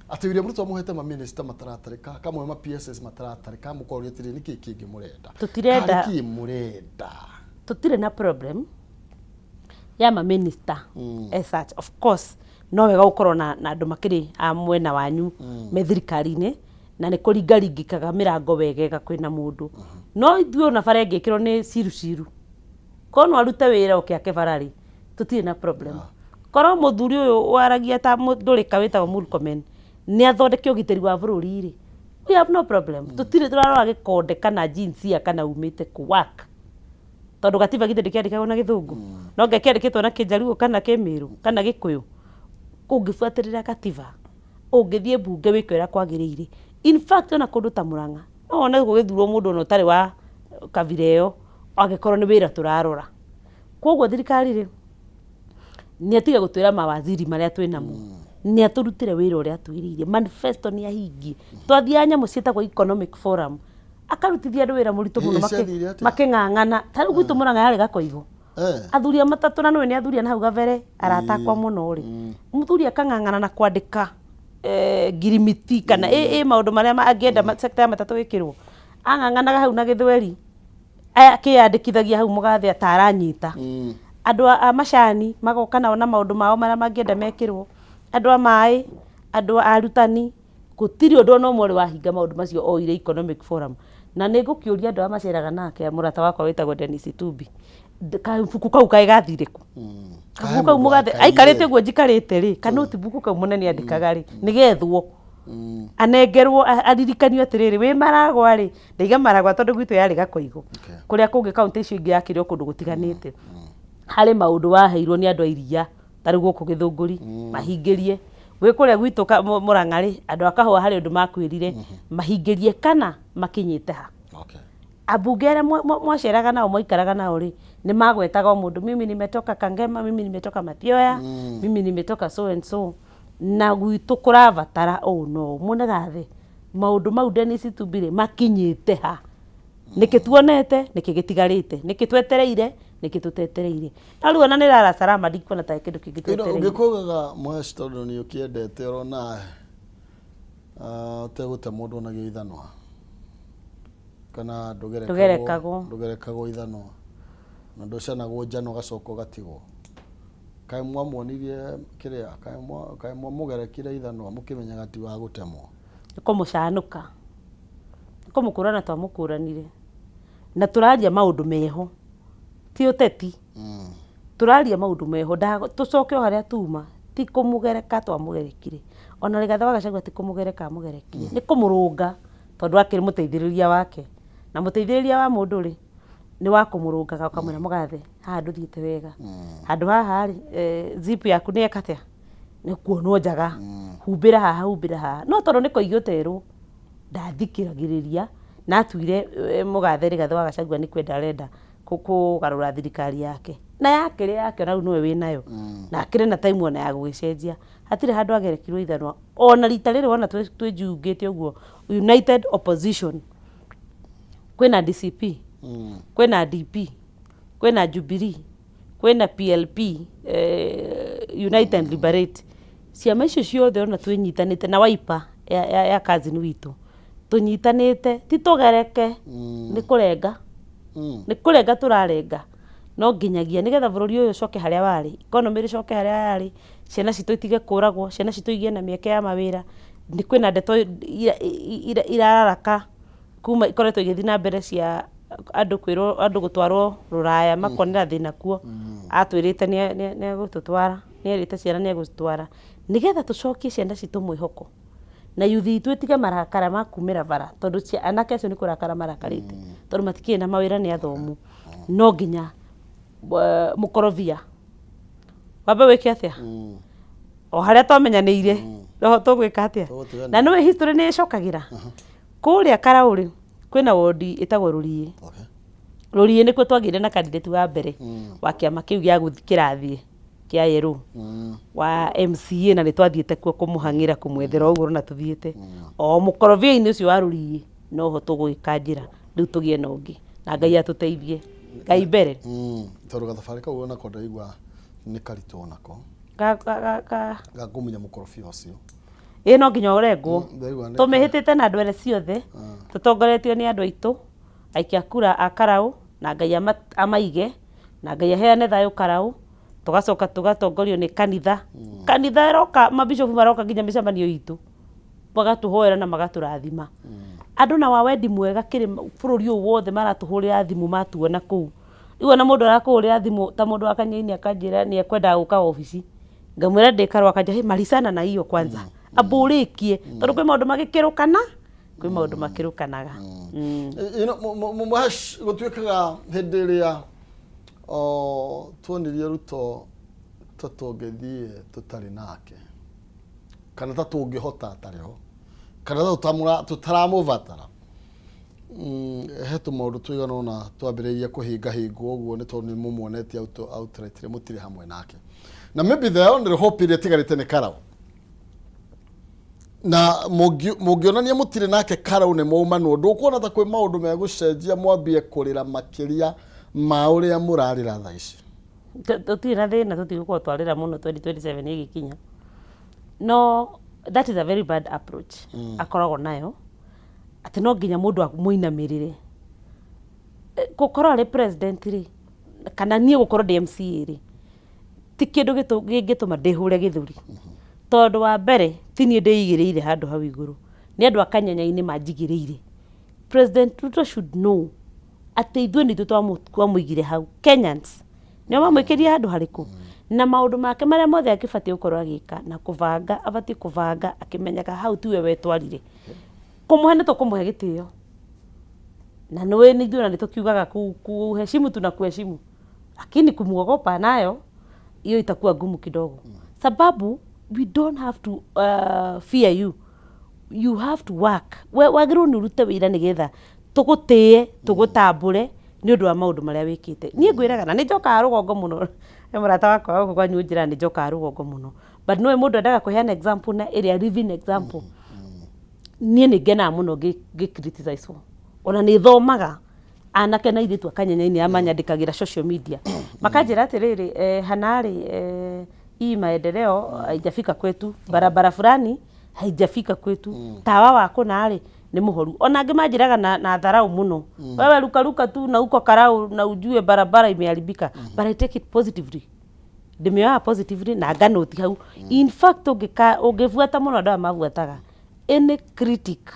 Atĩ William Ruto amũhete ma minister mataratarĩka, akamũhe ma PSS mataratarĩka, mũkoria atĩrĩrĩ nĩkĩ kĩngĩ mũrenda? Tũtirenda. Karĩ kĩ mũrenda? Tũtirĩ na problem ya ma minister as such. Of course no wega gũkorwo na andũ makĩrĩ a mwena wanyu me thirikari-inĩ, na nĩ kũringaringĩkaga mĩrango wegega kwĩna mũndũ. No ithuĩ ona bara ĩngĩkĩrwo nĩ ciru ciru, korwo no arute wĩra oke ake bara rĩ, tũtirĩ na problem. Korwo mũthuri ũyũ waragia ta ndũrĩka wĩtagwo Murkomen nĩ athondeke ũgitĩri wa bũrũri rĩ, we have no problem. Tũtirĩ tũrarora gĩkonde kana jinsia kana umĩte kũ work. Tondũ gatiba githĩ ndĩkĩandĩkagwo na gĩthũngũ, no nge kĩandĩkĩtwo na kĩnjaruo kana kĩmĩrũ kana gĩkũyũ. Ũngĩbuatĩrĩra gatiba, ũngĩthiĩ mbunge wĩke ũrĩa kwagĩrĩire. In fact ona kũndũ ta Mũrang'a, no wone gũgĩthurwo mũndũ ona ũtarĩ wa kabira ĩyo, angĩkorwo nĩ wĩra tũrarora. Koguo thirikari rĩ, nĩ atige gũtwĩra mawaziri marĩa twĩ namo, nĩ atũrutĩre wĩra ũrĩa atwĩrĩire. Manifesto nĩ ahingie. Twathiaga nyamũ ciĩtagwo economic forum, akarutithia andũ wĩra mũritũ mũno Ciathire atĩa? Makĩng'ang'ana. Ta rĩu gwitũ Mũrang'a yarĩ Gakoigo. Athuri a matatũ na nĩũĩ nĩ athuri a na hau gabere, arata akwa mũno rĩ, mũthuri akang'ang'ana na kwandĩka ngirimiti kana ĩ maũndũ marĩa angĩenda sector ya matatũ ĩkĩrwo. Ang'ang'anaga hau na gĩthweri, akĩyandĩkithagia hau mũgathe ta aranyita. Andũ a macani magoka nao na maũndũ mao marĩa mangĩenda mekĩrwo, andũ a maĩ, andũ a arutani, gũtirĩ ũndũ ona ũmwe ũrĩ wahinga maũndũ macio oire economic forum. Na nĩ ngũkĩũria andũ arĩa maceraga nake, mũrata wakwa wĩtagwo Dennis Itumbi, kabuku kau kaĩ gathire kũ? Kabuku kau mũgathe aikarĩte ũguo njikarĩte rĩ, ka notebook kau mũnene andĩkaga rĩ, nĩgethwo anengerwo aririkanio atĩrĩrĩ, wĩ Maragwa rĩ, ndaiga Maragwa tondũ gwitũ yarĩ Gakoigo, kũrĩa kũngĩ kaũntĩ icio ingĩ yakĩrwo kũndũ gũtiganĩte. Harĩ maũndũ waheirwo nĩ andũ a iria, ta rĩu gũkũ Gĩthũngũri, mahingĩrie. Wĩ kũrĩa gwitũ Mũrang'a rĩ, andũ a kahũa harĩ ũndũ makwĩrire, mahingĩrie kana makinyĩte ha. Ambunge arĩa mwaceraga nao mwaikaraga nao rĩ, nĩ magwetaga o mũndũ, mimi nimetoka Kangema, mimi nimetoka Mathioya, mimi nimetoka so and so, na gwitũ kũrabatara ũũ na ũũ. Mũnegathe, maũndũ mau Dennis Itumbi rĩ, makinyĩte ha? Nĩkĩ tuonete, nĩkĩ gĩtigarĩte, nĩkĩ twetereire, nĩkĩ tũtetereire. No rĩu ona nĩ lala salama ndikuona ta kĩndũ kĩngĩ twetereire. Ũngĩkũgaga Mhesh tondũ nĩ ũkĩendete ũrona ũtegũte mũndũ onagio ithanwa kana ndũgerekagwo ndũgerekagwo ithanwa na ndũcanagwo njano ũgacoka ũgatigwo. Kaĩ mwamuonirie kĩrĩa, kaĩ mwamũgerekire ithanwa mũkĩmenyaga ti wa gũtemwo? Nĩ kũmũcanũka, nĩ kũmũkũrana twamũkũranire, na tũraria maũndũ meho, ti ũteti, tũraria maũndũ meho, tũcoke o harĩa tuma, ti kũmũgereka twamũgerekire, ona Rigathĩ wa Gachagua ti kũmũgereka amũgerekire, nĩ kũmũrũnga tondũ akĩrĩ mũteithĩrĩria wake, na mũteithĩrĩria wa mũndũ rĩ, nĩ wa kũmũrũngaga ũkamwĩra mũgathe haha ndũthiĩte wega, handũ haha rĩ, zip yaku nĩ yeka atĩa, nĩ kuonwo njaga, humbĩra haha humbĩra haha, no tondũ nĩ kũigua ũterwo, ndathikagĩrĩria, na atuire mũgathe Rigathĩ wa Gachagua nĩ kwenda arenda kũgarũra thirikari yake, na yakĩrĩ yake ona rĩu nĩwe wĩnayo, na akĩrĩ na time ona ya gũgĩcenjia, hatirĩ handũ agerekirwo ithanwa, ona rita rĩrĩ wona twĩjungĩte ũguo United Opposition, kwĩna DCP, kwĩna DP, kwĩna Jubilee, kwĩna PLP, Unite and Liberate, ciama icio ciothe ona twĩnyitanĩte na Wiper ya cousin witũ, tũnyitanĩte ti tũgereke, nĩ kũrenga, nĩ kũrenga tũrarenga, no nginyagia nĩgetha bũrũri ũyũ ũcoke harĩa warĩ, economy ĩcoke harĩa yarĩ, ciana citũ itige kũragwo, ciana citũ igĩe na mĩeke ya mawĩra, nĩ kwĩna ndeto irararaka kuma ikoretwo igĩthiĩ na mbere cia andũ kwĩrwo andũ gũtwarwo rũraya makonera thĩna kuo, atwĩrĩte nĩ egũtũtwara, nĩ erĩte ciana nĩ egũcitwara, nĩgetha tũcokie ciana citũ mwĩhoko, na yuthi itũ ĩtige marakara ma kumĩra bara, tondũ anake acio nĩ kũrakara marakarĩte, tondũ matikĩrĩ na mawĩra nĩ athomu, no nginya mũkorobia wambe wĩke atĩa? O harĩa twamenyanĩire noho tũgwĩka atĩa? Tũgũtigana. Na nĩwe history nĩ ĩcokagĩra. Kũrĩa Karaũ-rĩ, kwĩna wondi ĩtagwo Rũriĩ. Rũriĩ nĩkuo twagĩire na candidate wa mbere wa kĩama kĩu gĩa gũthi kĩrathiĩ kĩa yerũ wa MCA, na nĩ twathiĩte kuo kũmũhang'ĩra, kũmwethera ũguo na tũthiĩte o mũkorobia-inĩ ũcio wa Rũriĩ, noho tũgwĩka njĩra rĩu tũgĩe na ũngĩ, na Ngai atũteithie. Ngai mbere. Tondũ gathabarĩ kau onako ndaigua nĩ karitũ onako. Ga, ga, ga, ga. Ga kũmunya mũkorobia ũcio. Ĩ no nginya ũrengwo. Ndaigua nĩ Tũmĩhĩtĩte na ndwere ciothe, tũtongoretio nĩ andũ aitũ, aikia kura a Karaũ, na Ngai amaige, na Ngai aheane thayũ Karaũ, tũgacoka tũgatongorio nĩ kanitha. Kanitha ĩroka, mabishopu maroka nginya mĩcemanio itũ, magatũhoera na magatũrathima. Andũ na wa wendi mwega kĩrĩ bũrũri ũyũ wothe maratũhũrĩra thimũ matuona kũu. Rĩu ona mũndũ arakũhũrĩra thimũ ta mũndũ wa Kanyaini akanjĩra nĩ ekwendaga gũka obici, ngamwĩra ndĩ Karũa, akanjĩra hey, marisana na hiyo kwanza, amba ũrĩkie, tondũ kwĩ maũndũ magĩkĩrũkana, kwĩ maũndũ makĩrũkanaga. You know, Mũhesh, gũtuĩkaga hĩndĩ ĩrĩa tuonirie Ruto ta tũngĩthiĩ tũtarĩ nake, kana ta tũngĩhota atarĩ ho, kana ta tũtaramũbatara. He tũmaũndũ tũigana ũna twambĩrĩirie kũhingahingwo ũguo nĩ tondũ nĩ mũmuonetie outrightly mũtirĩ hamwe nake. Na maybe the only hope ĩrĩa ĩtigarĩte nĩ Karau. Na mũngĩonania mũtirĩ nake Karau nĩ mwaumanwo, ndũkuona ta kwĩ maũndũ megũcenjia mwambie kũrĩra makĩria ma ũrĩa mũrarĩra thaa ici? Tũtirĩ na thĩna, tũtigũkorwo twarĩra mũno 2027 ĩgĩkinya. No that is a very bad approach akoragwo nayo, atĩ no nginya mũndũ amũinamĩrĩre. Gũkorwo arĩ president rĩ, kana niĩ gũkorwo ndĩ MCA rĩ, ti kĩndũ gĩngĩtũma ndĩhũre gĩthũri. Tondũ wa mbere, ti niĩ ndĩigĩrĩire handũ hau igũrũ, nĩ andũ a Kanyanya-inĩ manjigĩrĩire. President Ruto should know atĩ ithuĩ nĩ ithuĩ twamũigire hau. Kenyans nĩo mamwĩkĩrire handũ harĩkũ? Na maũndũ make marĩa mothe angĩbatiĩ gũkorwo agĩka na kũbanga, abatiĩ kũbanga akĩmenyaga hau tiwe wetwarire. Kũmũhe nĩ tũkũmũhe gĩtĩo. Na nĩũĩ ithuĩ ona nĩ tũkiugaga kuheshimu tunakuheshimu. Lakini kumuogopa nayo hiyo itakuwa ngumu kidogo. Sababu we don't have to fear you. You have to work. We wagĩrĩirwo nĩ ũrute wĩra nĩgetha tũgũtĩe, tũgũtambũre nĩ ũndũ wa maũndũ marĩa wĩkĩte. Niĩ ngwĩraga na nĩ njokaga rũgongo mũno. He mũrata wakwa gũkũ kwanyu ũnjĩraga nĩ njokaga rũgongo mũno. But nĩũĩ mũndũ endaga kũheana example na ĩrĩa living example. Niĩ nĩ ngenaga mũno ngĩ criticize wo. Ona nĩ thomaga anake na airĩtu a Kanyanya-inĩ arĩa manyandĩkagĩra social media. Makanjĩra atĩrĩrĩ, Hana rĩ, hii maendeleo haijafika kwetu, barabara fulani haijafika kwetu, tawa wa kũna rĩ nĩ mũhoru. Ona angĩ manjĩraga na dharau mũno. Wewe ruka ruka tu na uko Karau na ujue barabara imeharibika. But I take it positively. Ndĩmĩoyaga positively na nganoti hau. In fact ũngĩbuata mũno andũ aya mabuataga, any critic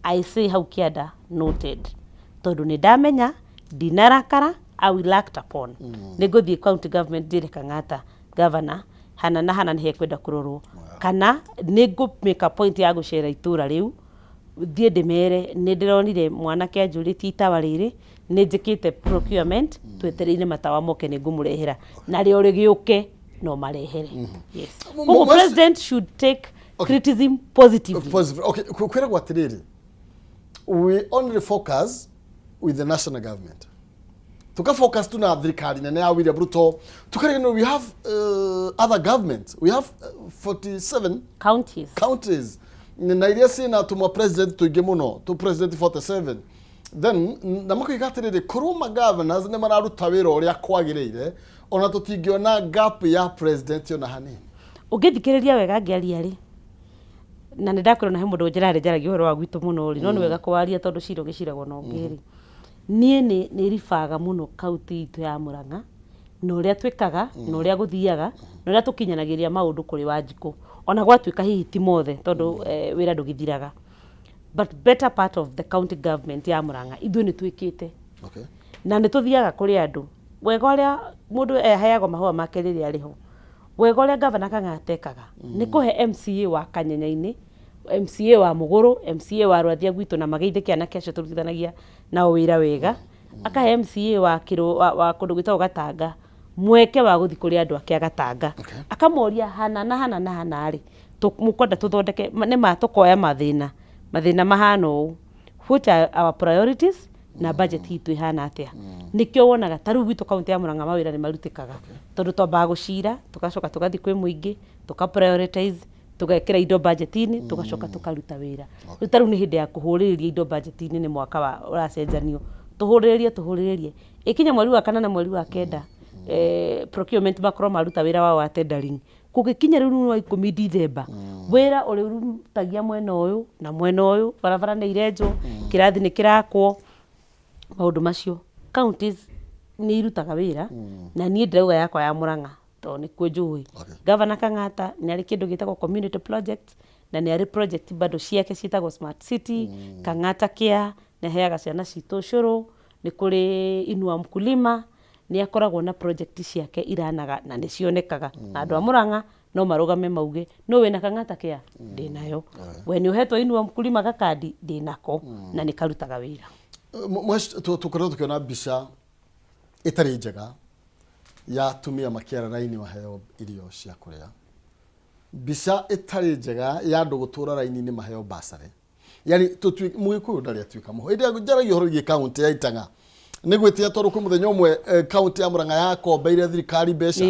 I say hau kĩanda noted. Tondũ nĩ ndamenya ndinarakara, I will act upon. Nĩ ngũthiĩ county government njĩre Kang'ata governor hana na hana nĩ hekwenda kũrorwo. Kana nĩ ngũ make a point ya gũcera itũra rĩu, thiĩ ndĩmere nĩ ndĩronire mwanake anjũrĩtie itawa rĩrĩ, nĩ njĩkĩte procurement, twetereire matawa moke nĩ ngũmũrehera. Narĩo rĩgĩũke no marehere. Yes. Koguo president should take criticism positively. Positive. Okay, kwĩragwo atĩrĩrĩ, we only focus with the national government. Tuka focus tu na thirikari nene ya William Ruto. Tukarigano we have other governments. We have 47 counties. Counties. Na iria ciĩna tũmwa president tũingĩ mũno, tũ president 47. Then na makoiga atĩrĩrĩ, korwo ma governors nĩ mararuta wĩra ũrĩa kwagĩrĩire, ona tũtingĩona gap ya president ona hanini. Ũngĩthikĩrĩria wega ngĩaria rĩ, na nĩ ndakwĩra na he mũndũ ũnjĩraga njaragia ũhoro wa gwitũ mũno rĩ, no nĩ wega kwaria tondũ cira ũgĩciragwo na ũngĩ rĩ. Niĩ nĩ ribaga mũno kaunti itũ ya Murang'a, na ũrĩa twĩkaga, na ũrĩa gũthiaga, na ũrĩa tũkinyanagĩria maũndũ kũrĩ Wanjikũ. Ona gwatuĩka hihi ti mothe tondũ wĩra ndũgĩthiraga. But better part of the county government ya Murang'a ithuĩ nĩ twĩkĩte. Na nĩ tũthiaga kũrĩ andũ. Wega ũrĩa mũndũ aheagwo mahũa make rĩrĩa arĩ ho. Wega ũrĩa Governor Kang'ata ekaga nĩ kũhe MCA wa Kanyanya-inĩ, MCA wa Mũgũrũ, MCA wa Rwathia gwitũ na mageithĩke anake acio tũrutithanagia nao wĩra wega. Akahe MCA wa kũndũ gwĩtagwo Gatanga Mweke wa gũthiĩ kũrĩ andũ ake agatanga. Akamoria hana na hana na hana rĩ, mũkwenda tũthondeke, nĩ ma tũkoya mathĩna, mathĩna mahana ũũ. What are our priorities na budget itũ ĩhana atĩa? Nĩkĩo wonaga ta rĩu gwitũ kaũntĩ ya Murang'a mawĩra nĩ marutĩkaga. Tondũ twambaga gũcira, tũgacoka tũgathiĩ kwĩ mũingĩ, tũka prioritize, tũgekĩra indo budget-inĩ, tũgacoka tũkaruta wĩra. Rĩu ta rĩu nĩ hĩndĩ ya kũhũrĩrĩria indo budget-inĩ nĩ mwaka wa ũracenjanio. Tũhũrĩrĩrie tũhũrĩrĩrie, ĩkinye mweri wa kana na mweri wa kenda, procurement makorwo maruta wĩra wao wa tendering. Kũgĩkinya rĩu mweri wa ikũmi Dithemba, wĩra ũrĩrutagia mwena ũyũ na mwena ũyũ, barabara nĩ irenjwo, kĩrathi nĩ kĩrakwo, maũndũ macio. Counties nĩ irutaga wĩra, na niĩ ndĩrauga yakwa ya Murang'a tondũ nĩkuo njũĩ. Governor Kang'ata nĩ arĩ kĩndũ gĩtagwo community project, na nĩ arĩ project bado ciake ciĩtagwo smart city, Kang'ata Care, nĩ aheaga ciana citũ ũcũrũ, nĩ kũrĩ Inua Mkulima, nĩ akoragwo na project ciake iranaga na nĩ cionekaga. Na andũ a Murang'a no marũgame mauge, nũ wĩna Kang'ata Care? Ndĩnayo. We nĩ ũhetwo Inua Mkulima gakandi? Ndĩnako. Na nĩ karutaga wĩra. Tũkoretwo tũkĩona mbica ĩtarĩ njega ya atumia makĩara raini maheo irio cia kũrĩa, mbica ĩtarĩ njega ya andũ gũtũra raini-inĩ maheo basarĩ. Yani mũgĩkũyũ ndarĩ atuĩka mũho. Hĩndĩ ĩrĩa njaragia ũhoro wĩgiĩ kaũntĩ ya Itang'a nĩ gwĩtia tondũ kwĩ mũthenya ũmwe kaũntĩ ya Murang'a yakombeire thirikari mbeca.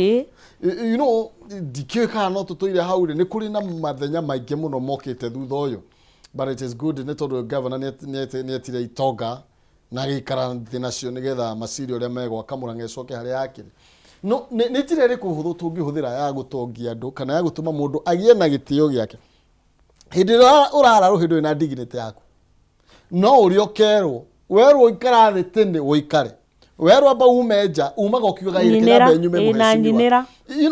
Ndikĩũĩ kana no tũtũire hau rĩ, nĩ kũrĩ na mathenya maingĩ mũno mokĩte thutha ũyũ, but it is good nĩ tondũ governor nĩ etire itonga na agĩikara thĩ nacio nĩgetha macire ũrĩa megwaka Murang'a ĩcoke harĩa yakĩrĩ. No nĩ njĩra ĩrĩkũ hũthũ tũngĩhũthĩra ya gũtongia andũ kana ya gũtũma mũndũ agĩe na gĩtĩo gĩake? Hĩndĩ ĩrĩa ũrara rũhĩ ndũrĩ na dignity yaku, no ũrĩa ũkerwo werwo ikara thĩ tene ũikare, werwo amba ume nja umaga ũkiugaga ĩrĩ Nyinĩra, kĩramba nyume ĩ, na mũhecimiwa. nyinĩra.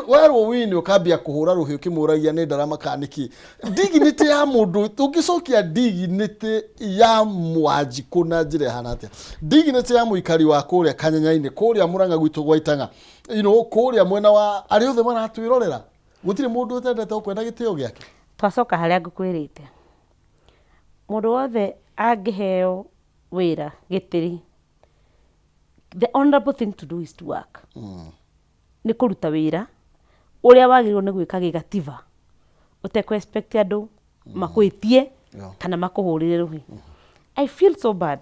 Werwo wini ũkambia kũhũra rũhĩ ũkĩmũragia nĩ ndarama kana nĩkĩ. Dignity ya mũndũ, tũngĩcokia dignity ya Mwanjikũ na njĩra ĩhana atĩa? Dignity ya mũikari wa kũrĩa Kanyanya-inĩ, kũrĩa Murang'a gwitũ gwa Itang'a, kũrĩa mwena wa arĩa othe maratwĩrorera, gũtirĩ mũndũ ũtendete ũkwenda gĩtĩo gĩake. Twacoka harĩa ngũkwĩrĩte, mũndũ wothe angĩheo wĩra gĩtĩri, the honorable thing to do is to work. Nĩ kũruta wĩra ũrĩa wagĩrĩirwo nĩ gwĩka gĩgatiba, ũtekũ expect andũ makwĩtie kana makũhũrĩre rũhĩ. I feel so bad.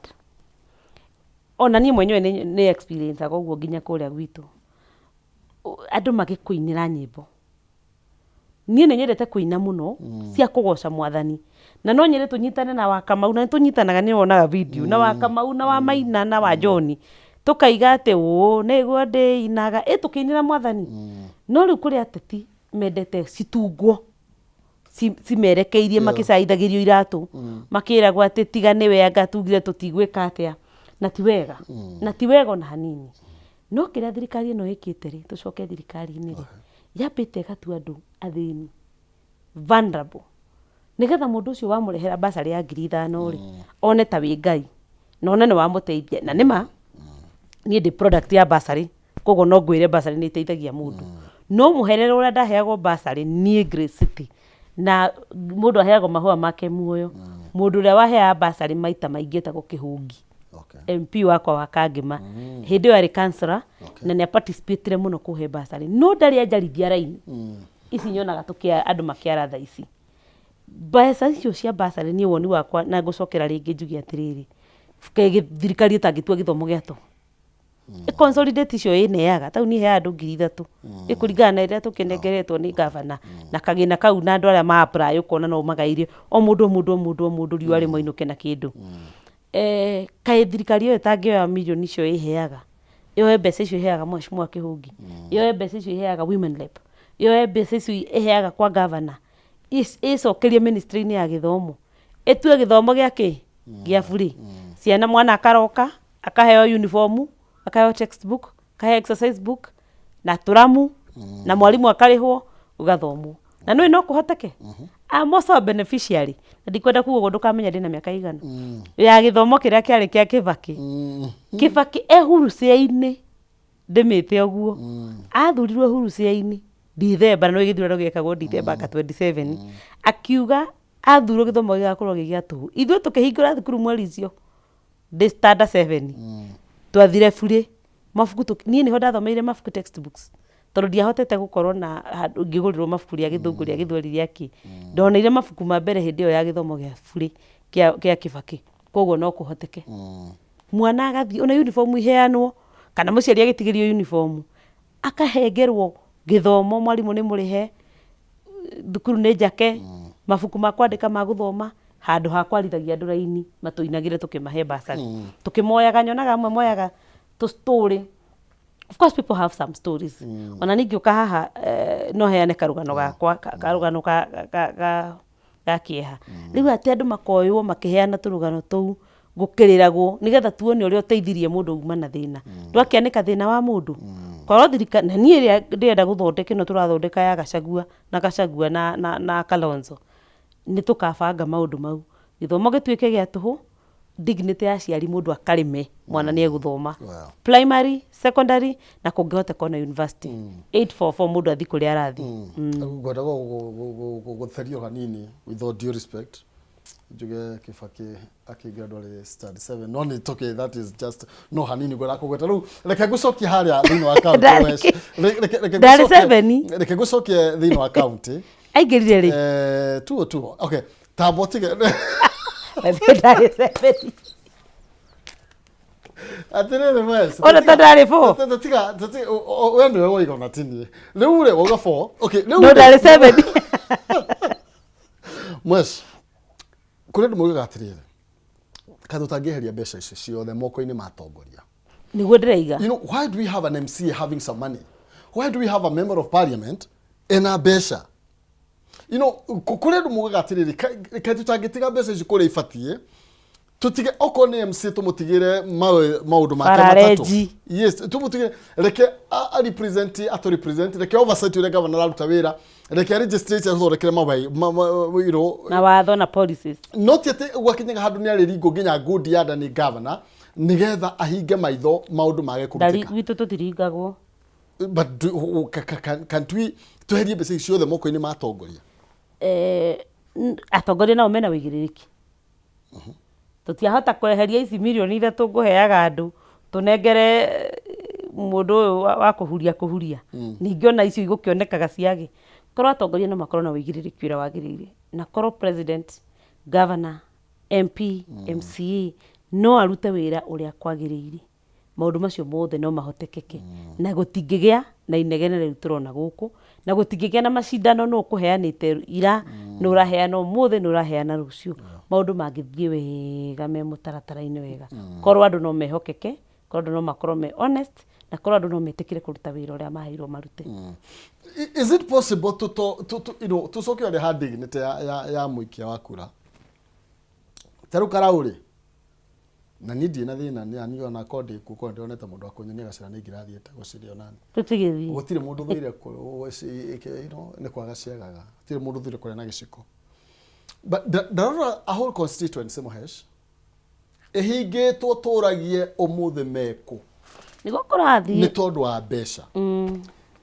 Ona niĩ mwenyewe nĩ experience aga ũguo nginya kũrĩa gwitũ. Andũ magĩkũinĩra nyĩmbo. Niĩ nĩ nyendete kũina mũno cia kũgoca mwathani. Na no nyende tũnyitane na wa Kamau, na nĩ tũnyitanaga nĩ wonaga video, na wa Kamau na wa Maina na wa John. Tũkaiga atĩ ũũ nĩguo ndĩinaga, ĩ tũkĩinĩra mwathani. No rĩu kũrĩ ateti mendete citungwo, cimerekeirie makĩcaithagĩrio iratũ, makĩragwo atĩ tiga nĩwe anga tugire tũtigwĩka atĩa. Na ti wega, na ti wega ona hanini. No kĩrĩa thirikari ĩno ĩkĩte rĩ, tũcoke thirikari-inĩ rĩ, yambĩte ĩgatua andũ athĩni, vulnerable, nĩgetha mũndũ ũcio wamũrehera bursary ya 5,000 rĩ, one ta wĩ Ngai, na one nĩ wamũteithia. Na nĩma, niĩ ndĩ product ya bursary, koguo no ngwĩre bursary nĩ ĩteithagia mũndũ. No mũherere ũrĩa ndaheagwo bursary niĩ Grace City, na mũndũ aheagwo mahũa make muoyo, mũndũ ũrĩa waheaga bursary maita maingĩ etagwo Kĩhũngi. MP wakwa wa Kangema. Hĩndĩ ĩyo arĩ councillor, na nĩ aparticipatire mũno kũhe bursary, no ndarĩ anjarithia raini ici nyonaga tũkĩa andũ makĩara thaa ici. Mbeca icio cia bursary, niĩ woni wakwa, na ngũcokera rĩngĩ njuge atĩrĩrĩ, thirikari ĩtangĩtua gĩthomo gĩa tũhũ, ĩ consolidate icio ĩneaga, tau niĩ heaga andũ 3,000, ĩkũringana na ĩrĩa tũkĩnengeretwo nĩ gavana na kagĩna kau, na andũ arĩa ma apply ũkona no ũmagaĩrie o mũndũ o mũndũ o mũndũ o mũndũ riũa rĩmwe ainũke na kĩndũ. Kaĩ thirikari ĩyo ĩtangĩoya mirioni icio ĩheaga, yoe mbeca icio ĩheaga mheshimiwa Kĩhũngi, yoe mbeca icio ĩheaga women rep, yoe mbeca icio ĩheaga kwa gavana, ĩcokerie ministry-inĩ ya gĩthomo, ĩtue gĩthomo gĩa kĩ gĩa burĩ, ciana mwana akaroka akaheo uniform, akaheo textbook, akaheo exercise book na tũramu, na mwarimũ akarĩhwo, gũgathomwo. Na nĩũĩ no kũhoteke. I'm also a beneficiary, na ndikwenda kuga ũguo ndũkamenya ndĩna mĩaka igana ya gĩthomo kĩrĩa kĩarĩ kĩa Kĩbakĩ. Kĩbakĩ e hurucia-inĩ, ndĩmĩte ũguo, athurirwo hurucia-inĩ Dithemba, na nĩũĩ gĩthurano gĩekagwo Dithemba ka 27, akiuga athurwo gĩthomo gĩgakorwo gĩ gĩa tũhũ. Ithuĩ tũkĩhingũra thukuru mweri ũcio ndĩ standard 7, twathire burĩ. Mabuku niĩ nĩho ndathomeire mabuku textbooks, tondũ ndiahotete gũkorwo na handũ ngĩgũrĩrwo mabuku rĩa Gĩthũngũ, rĩa Gĩthweri, rĩa kĩ. Ndoneire mabuku ma mbere hĩndĩ ĩyo ya gĩthomo gĩa burĩ kĩa Kĩbakĩ. Koguo no kũhoteke. Mwana agathiĩ, ona uniform iheanwo, kana mũciari agĩtigĩrio uniform, akahengerwo gĩthomo, mwarimũ nĩ mũrĩhe, thukuru nĩ njake, mabuku ma kwandĩka ma gũthoma, handũ ha kwarithagia andũ raini matũinagĩre tũkĩmahe bursary. Tũkĩmoyaga, nyonaga amwe moyaga tũ story. Of course people have some stories. Ona niĩ ngĩũka haha no heane karũgano gakwa, karũgano ga kĩeha. Rĩu atĩ andũ makoywo makĩheana tũrũgano tũu gũkĩrĩragwo nĩgetha tuone ũrĩa ũteithirie mũndũ uma na thĩna. Ndwakĩanĩka thĩna wa mũndũ. Korwo thirikari, na niĩ ĩrĩa ndĩrenda gũthondeka ĩno tũrathondeka ya Gachagua na Gachagua na Kalonzo, nĩ tũkabanga maũndũ mau. Gĩthomo gĩtuĩke gĩa tũhũ, dignity ya aciari mũndũ akarĩme mwana nĩ egũthoma. Primary, secondary na kũngĩhoteka ona university. 844 mũndũ athiĩ kũrĩa arathiĩ. Ngwenda gũtherio hanini, with all due respect, njuge Kibaki akĩingĩra ndwarĩ standard 7, no nĩ okay, that is just no hanini ngwenda kũgweta. Rĩu reke ngũcokie harĩa thĩinĩ wa county. Reke Ndarĩ seven. Reke ngũcokie thĩinĩ wa county. Aingĩrire rĩ? Tuo tuo, okay, tamba ũtige. Ndarĩ seven. Atĩrĩrĩ Wes, Ona ta ndarĩ four. Tiga tiga, we nĩwe woiga ona ti niĩ. Rĩu rĩ wauga four, okay, rĩu No rĩ, ndarĩ seven. Mwes, kũrĩ andũ maugaga atĩrĩrĩ, kaĩ tũtangĩeheria mbeca ici ciothe moko-inĩ ma atongoria? Nĩguo ndĩraiga. You know, why do we have an MCA having some money? Why do we have a member of parliament ena mbeca? You know, kũrĩ andũ maugaga atĩrĩrĩ, kaĩ tũtangĩtiga mbeca ici kũrĩa ibatiĩ, tũtige okorwo nĩ MC tũmũtigĩre maũndũ make Bara matatũ. renji. Yes, tũmũtigĩre, reke a represent, atũ represent, reke oversight ũrĩa governor araruta wĩra, reke legislature athondekere mawai, you know, Na watho na policies. No ti atĩ gwakinyaga handũ nĩ arĩringwo nginya ngundi ya nda nĩ governor nĩgetha ahinge maitho maũndũ mage Ndari kũrutĩka. gwitũ tũtiringagwo. But can't we tweherie mbeca ici ciothe moko-inĩ ma atongoria? Atongoria nao mena ũigĩrĩrĩki. Tũtiahota kweheria ici mirioni 3 ngũheaga andũ tũnengere mũndũ ũyũ wa kũhuria kũhuria. Ningĩ ona icio igũkĩonekaga ciage. Korwo atongoria no makorwo na ũigĩrĩrĩki ũrĩa wagĩrĩire, na korwo president, governor, MP, MCA no arute wĩra ũrĩa kwagĩrĩire, maũndũ macio mothe no mahotekeke na gũtingĩgĩa na inegene rĩu tũrona gũkũ, na gũtingĩgĩa na macindano nũ ũkũheanĩte ira, nũ ũraheana ũmũthĩ, nũ ũraheana rũciũ. Maũndũ mangĩthiĩ wega me mũtaratara-inĩ wega, korwo andũ no mehokeke, korwo andũ no makorwo me honest, na korwo andũ no metĩkĩre kũruta wĩra ũrĩa maheirwo marute. Is it possible to you know, tũcoke harĩa ha dignity ya mũikia wa kura ta rĩu Karaũ rĩ, na niĩ ndirĩ na thĩna nĩ niĩ ona korwo ndĩ kuo, korwo ndĩronete mũndũ wa kũnyonia gacĩra nĩ ingĩrathiĩte gũciria onani. Tũtigĩthiĩ. Gũtirĩ mũndũ ũthũire you know, nĩ kwaga ciagaga, gũtirĩ mũndũ ũthũire kũrĩa na gĩciko, but ndarora a whole constituency, Mũhesh, ĩhingĩtwo tũragie ũmũthĩ mekũ? Nĩguo kũrathiĩ. Nĩ tondũ wa mbeca.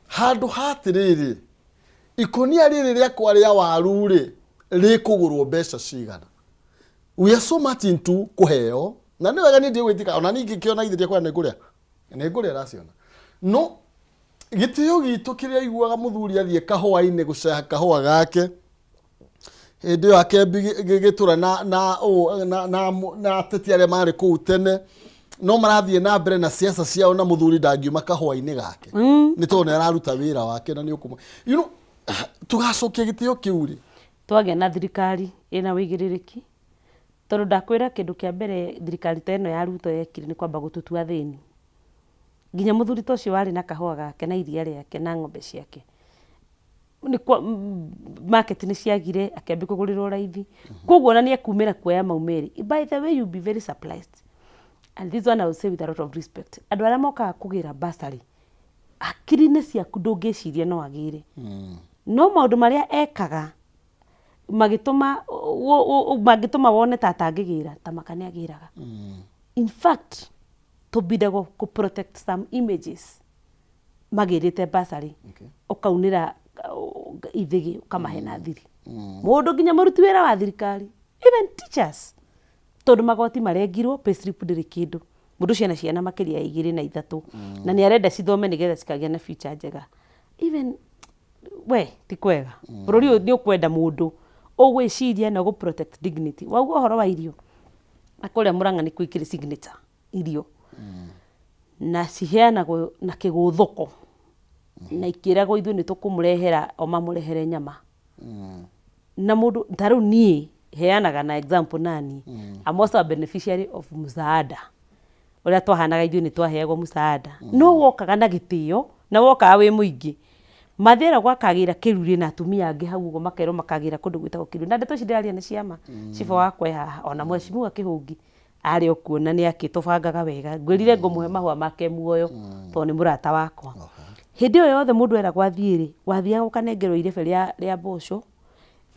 Handũ ha atĩrĩrĩ, ikũnia rĩrĩ rĩakwa rĩa waru rĩ, rĩkũgũrwo mbeca cigana? We are so much into kũheo, na nĩ wega, niĩ ndigwĩtika ona niĩ ingĩkĩona ithe ndiakũrĩa, nĩ ngũrĩa, nĩ ngũrĩa ndaciona, no gĩtĩo gitũ kĩrĩa aiguaga mũthuri athiĩ kahũa-inĩ gũceha kahũa gake hĩndĩ ĩyo akembi gĩtũra na ateti arĩa marĩ kũu tene no marathiĩ na mbere na siasa ciao, na mũthuri ndangiuma kahũa-inĩ gake nĩ tondũ nĩ araruta wĩra wake na nĩ ũkũmũ you know, tũgacokia gĩtĩo kĩu rĩ? Twagĩa na thirikari ĩna ũigĩrĩrĩki, tondũ ndakwĩra kĩndũ kĩa mbere thirikari ta ĩno ya Ruto yekire nĩ kwamba gũtũtua athĩni. Nginya mũthuri ta ũcio warĩ na kahũa gake na iria rĩake na ng'ombe ciake, nĩ kwa market nĩ ciagire, akĩambia kũgũrĩrwo raithi, koguo ona nĩ ekumĩra kuoya mau merĩ. By the way, you'll be very surprised, and this one I will say with a lot of respect, andũ arĩa mokaga kũgĩra bursary, hakiri-inĩ ciaku ndũngĩciria no agĩre, no maũndũ marĩa ekaga magĩtũma mangĩtũma wone ta atangĩgĩra, ta maka nĩ agĩraga. In fact, tũbindagwo kũ protect some images magĩrĩte bursary, ũkaunĩra ithĩgĩ ũkamahe na thiri, mũndũ nginya mũruti wĩra wa thirikari, even teachers, tondũ magoti marengirwo, payslip ndĩrĩ kĩndũ. Mũndũ ũcio ena ciana makĩria ya igĩrĩ na ithatũ na nĩ arenda cithome nĩgetha cikagĩa na future njega. Even we ti kwega. Bũrũri ũyũ nĩ ũkwenda mũndũ ũgwĩciria na ũgũ protect dignity. Wauga ũhoro wa irio, na kũrĩa Mũrang'a nĩkuo ikĩrĩ signature irio. Na ciheanagwo na kĩgũthũko na ikĩragwo ithuĩ nĩ tũkũmũrehera o mamũrehere nyama. Na mũndũ ta rĩu niĩ heanaga na example nani, I'm also a beneficiary of msaada. Ũrĩa twahanaga ithuĩ nĩ twaheagwo msaada. No wokaga na gĩtĩo na wokaga wĩ mũingĩ. Matheragwo akagĩra kĩrurĩ na atumia angĩ hau ũguo makerwo makagĩra kũndũ gwĩtagwo kĩrurĩ. Na ndeto ici ndĩraria nĩ ciama. Cibũ wakwa e haha ona mheshimiwa Kĩhũngi arĩ o kuo na nĩ akĩtũbangaga wega. Ngwĩrire ngũmũhe mahũa make muoyo tondũ nĩ mũrata wakwa. Hĩndĩ ĩyo yothe mũndũ eragwo athiĩ rĩ, wathiaga ũkanengerwo irebe rĩa mboco,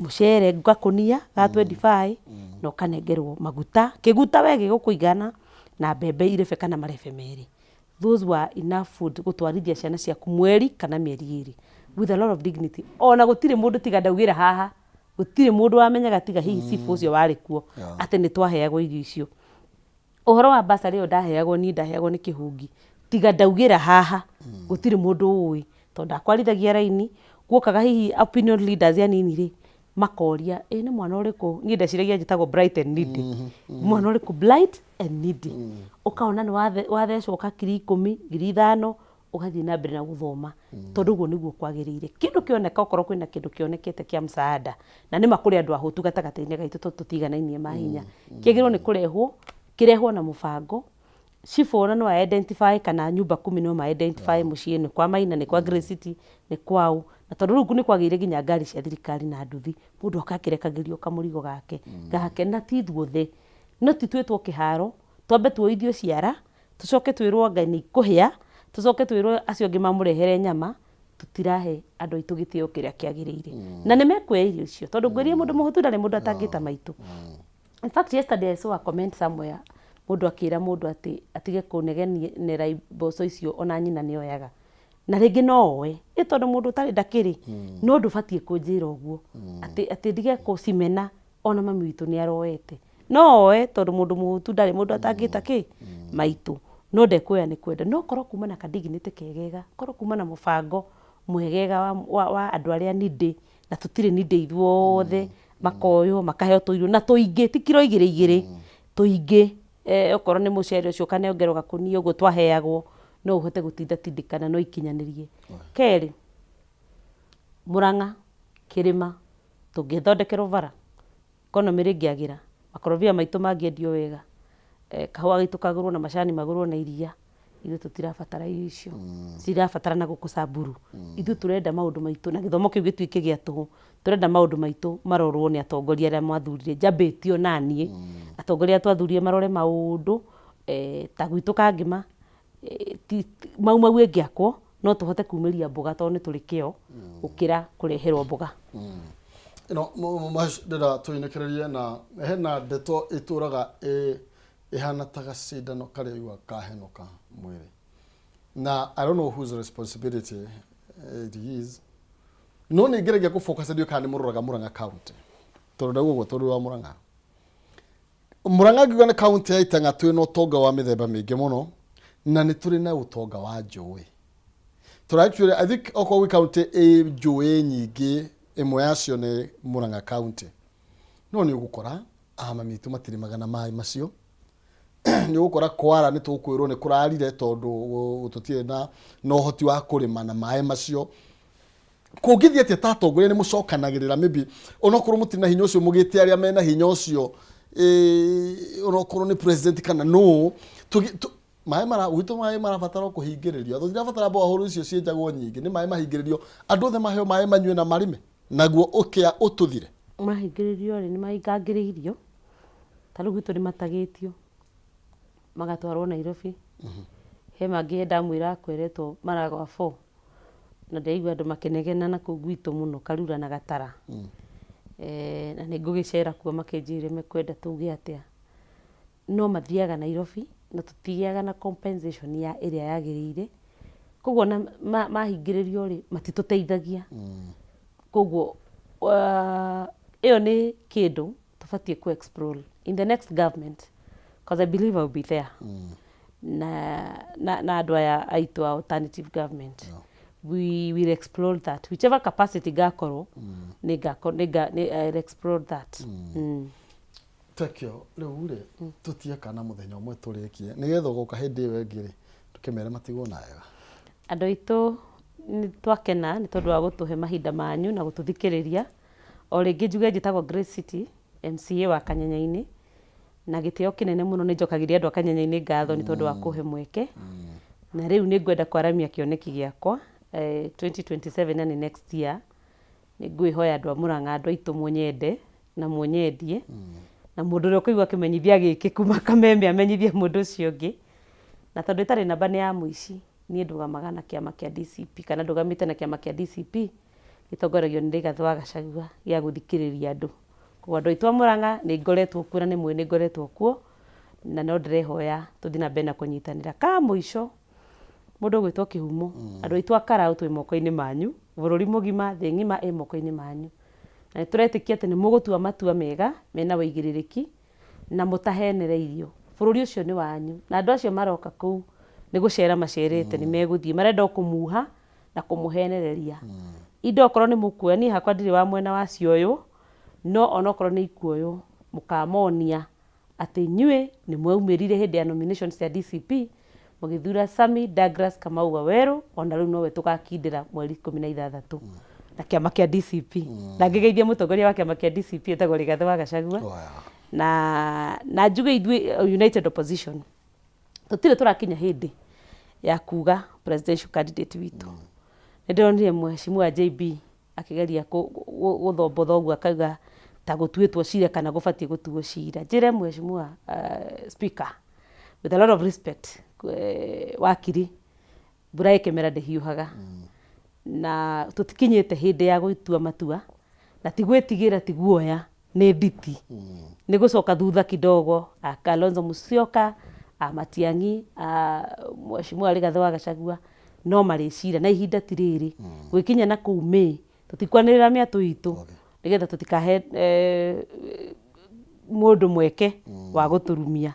mũcere gakũnia ga 25 na ũkanengerwo maguta, kĩguta we gĩgũkũigana na mbembe irebe kana marebe merĩ. Those were enough food gũtwarithia ciana ciaku mweri kana mĩeri ĩrĩ with a lot of dignity. Ona gũtirĩ mũndũ tiga ndaugĩra haha, gũtirĩ mũndũ wamenyaga tiga hihi cibũ ũcio warĩ kuo atĩ nĩ twaheagwo irio icio. Ũhoro wa bursary ĩyo ndaheagwo niĩ ndaheagwo nĩ kĩhungi, tiga ndaugĩra haha gũtirĩ mũndũ ũĩ tondũ ndakwarithagia raini, guokaga hihi opinion leaders anini rĩ, makoria ĩ nĩ mwana ũrĩkũ, niĩ ndeciragia njĩtagwo bright and needy, mwana ũrĩkũ blight and needy, ũkona nĩ wathecwo ka 10,000, 5,000, ũgathiĩ na mbere na gũthoma tondũ ũguo nĩguo kwagĩrĩire. Kĩndũ kĩoneka okorwo kwĩna kĩndũ kĩonekete kĩa msaada, na nĩma kũrĩ andũ ahũtu gatagatĩ-inĩ gaitũ tondũ tũtiganainie mahinya, kĩagĩrĩirwo nĩ kũrehwo, kĩrehwo na mũbango, cibũ ona no a identify kana nyumba kumi no ma identify mũciĩ nĩ kwa Maina, nĩ kwa Grace City, nĩ kwa ũ, na tondũ rĩu nĩ kwagĩire nginya ngari cia thirikari na nduthi, mũndũ oka akĩrekagĩrio kamũrigo gake gake, na ti ithuothe, no ti twĩtwo kĩharo, twambe tuoithio ciara, tũcoke twĩrwo anga nĩ ikũhĩa, tũcoke twĩrwo acio angĩ mamũrehere nyama, tũtirahe andũ aitũ gĩtĩo kĩrĩa kĩagĩrĩire. Na nĩ mekuoya irio icio, tondũ ngwĩrire mũndũ mũhũtu ndarĩ mũndũ atangĩta maitũ. In fact yesterday I saw a comment somewhere, mũndũ akĩra mũndũ atĩ atige kũnegenera mboco icio ona nyina nĩ oyaga. Na rĩngĩ no oe, ĩ tondũ mũndũ ũtarĩ ndakĩrĩ, no ndũbatiĩ kũnjĩra ũguo, atĩ ndige kũcimena ona mami witũ nĩ aroete. No oe tondũ mũndũ mũhũtu ndarĩ mũndũ atangĩta kĩ maitũ, no ndekuoya nĩ kwenda. No korwo kuma na ka dignity kegega, korwo kuma na mũbango mwegega wa andũ arĩa needy, na tũtirĩ needy ithuothe, makoywo makaheo tũirio na tũingĩ, ti kiro igĩrĩ igĩrĩ, tũingĩ. Okorwo nĩ mũcere ũcio ũkanengerwo gakũnia ũguo twaheagwo, no ũhote gũtinda tindĩkana no ikinyanĩrie. Kerĩ, Mũrang'a, Kĩrĩma, tũngĩthondekerwo bara, economy rĩngĩagĩra, makorobia maitũ mangĩendio wega, kahũa gaitũ kagũrwo na macani magũrwo na iria, ithuĩ tũtirabatara irio icio. Cirabatara na gũkũ Samburu. Ithuĩ tũrenda maũndũ maitũ, na gĩthomo kĩu gĩtuĩke gĩa tũhũ, tũrenda maũndũ maitũ marorwo nĩ atongoria arĩa mwathurire, njambĩtio naniĩ, atongoria arĩa twathurire marore maũndũ, ta gwitũ Kangĩma, Mau Mau ĩngĩakwo, no tũhote kumĩria mboga tondũ nĩ tũrĩ kĩo, gũkĩra kũreherwo mboga. Ĩno ndĩrenda tũinĩkĩrĩrie na hena ndeto ĩtũraga ĩhana ta gacindano karĩa ũiguaga kahenũka mwĩrĩ. Na I don't know whose responsibility it is. No nĩ ngeragia kũ focus ndiũĩ kana nĩ mũroraga Murang'a County. Tondũ ndauga ũguo tondũ wa Murang'a. Murang'a ngiuga nĩ kaunti ya Itang'a twĩ na ũtonga wa mĩthemba mĩingĩ mũno na nĩ tũrĩ na ũtonga wa njũĩ. Tũrĩ actually, I think okorwo gwĩ kaunti ĩ njũĩ nyingĩ ĩmwe yacio nĩ Murang'a County. No nĩ ũgũkora amami aitũ matirĩmaga na maĩ macio. Nĩ ũgũkora kwara nĩ tũkwĩrwo nĩ kũrarire tondũ tũtirĩ na ũhoti wa kũrĩma na maĩ macio. Kũngĩthiĩ atĩa ta atongoria nĩ mũcokanagĩrĩra maybe onokorwo mũtirĩ na hinya ũcio mũgĩte arĩa mena hinya ũcio, onokorwo nĩ president kana nũ, maĩ mara gwitũ maĩ marabatara kũhingĩrĩrio. Tũtirabatara borehole icio cienjagwo nyingĩ, nĩ maĩ mahingĩrĩrio, andũ othe maheo maĩ manyue na marĩme, naguo ũkĩa ũtũthire. Mahingĩrĩrio rĩ, nĩ mahingangĩrĩirio, ta rĩu gwitũ nĩ matagĩtio, magatwarwo Nairobi. He mangĩ ndamwĩra kweretwo maragwa 4, na ndĩraigua andũ makĩnegena na kũu gwitũ mũno Karura na Gatara. Na nĩ ngũgĩcera kuo makĩnjĩre mekwenda tuge atĩa. No mathiaga Nairobi na tũtigĩaga na compensation ya ĩrĩa yagĩrĩire. Koguo ona mahingĩrĩrio rĩ, matitũteithagia. Koguo ĩyo nĩ kĩndũ tũbatiĩ kũ explore in the next government, because I believe I will be there. na na na andũ aya aitũ a alternative government. We will explore that whichever capacity ngakorwo nĩ ngako- nĩ nga- nĩ- I'll explore that. Tekio rĩu rĩ, tũtie kana mũthenya ũmwe tũrĩkie nĩgetha ũgoka hĩndĩ ĩyo ĩngĩ rĩ, tũkĩmere matigwo na wega. Andũ aitũ, nĩ twakena nĩ tondũ wa gũtũhe mahinda manyu na gũtũthikĩrĩria. O rĩngĩ njuge njĩtagwo Grace City, MCA wa Kanyanya-inĩ, na gĩtĩo kĩnene mũno nĩ njokagĩria andũ a Kanyanya-inĩ ngatho nĩ tondũ wa kũhe mweke. Na rĩu nĩ ngwenda kwaramia kĩoneki gĩakwa 2027 na nĩ next year. Nĩ ngwĩhoya andũ a Mũrang'a, andũ aitũ mũnyende na mũnyendie. Na mũndũ ũrĩa ũkũigua kĩmenyithia gĩkĩ kuma Kameme amenyithie mũndũ ũcio ũngĩ. Na tondũ ĩtarĩ namba nĩ ya mũici, niĩ ndũgamaga na kĩama kĩa DCP kana ndũgamĩte na kĩama kĩa DCP gĩtongoragio nĩ Rigathĩ wa Gachagua gĩa gũthikĩrĩria andũ. Koguo andũ aitũ a Mũrang'a nĩ ngoretwo kuo na nĩ mũĩ nĩ ngoretwo kuo na no ndĩrehoya tũthiĩ na mbere na kũnyitanĩra. Ka mũico, mũndũ ũgwĩtwo Kĩhumo, andũ aitũ a Karaũ twĩ moko-inĩ manyu, bũrũri mũgima, thĩ ng'ima ĩ moko-inĩ manyu. Na nĩ tũretĩkia atĩ nĩ mũgũtua matua mega mena ũigĩrĩrĩki na mũtahenereirio. Bũrũri ũcio nĩ wanyu na andũ acio maroka kũu nĩ gũcera macerete, nĩ megũthiĩ, marenda o kũmuha na kũmũhenereria. Indo okorwo nĩ mũkuoya, niĩ hakwa ndirĩ wa mwena wa cioywo, no onokorwo nĩ ikuoywo, mũkamonia atĩ inyuĩ nĩ mwaumĩrire hĩndĩ ya nominations cia DCP, mũgĩthura Sammy Douglas Kamau Wawerũ, ona rĩu nowe tũgakindĩra mweri 16 na kĩama kĩa DCP. Na ngĩgeithia mũtongoria wa kĩama kĩa DCP etagwo Rigathĩ wa Gachagua. Na njuge ithuĩ United Opposition tũtirĩ tũrakinya hĩndĩ ya kuga presidential candidate witũ. Nĩ ndĩronire mheshimiwa JB akĩgeria gũthombotha ũguo akauga ta gũtuĩtwo cira kana gũbatiĩ gũtuo cira. Njĩre mheshimiwa speaker with a lot of respect, wakiri, mbura ĩkĩmera ndĩhiũhaga. Na tũtikinyĩte hĩndĩ ya gũtua matua, na ti gwĩtigĩra, ti guoya, nĩ nditi. Nĩ gũcoka thutha kidogo, a Kalonzo Musyoka, a Matiang'i, a mheshimiwa Rigathĩ wa Gachagua, no marĩcira na ihinda ti rĩrĩ. Gwĩkinya na kũu May, tũtikwanĩrĩra mĩatũ itũ, nĩgetha tũtikahe mũndũ mweke wa gũtũrumia.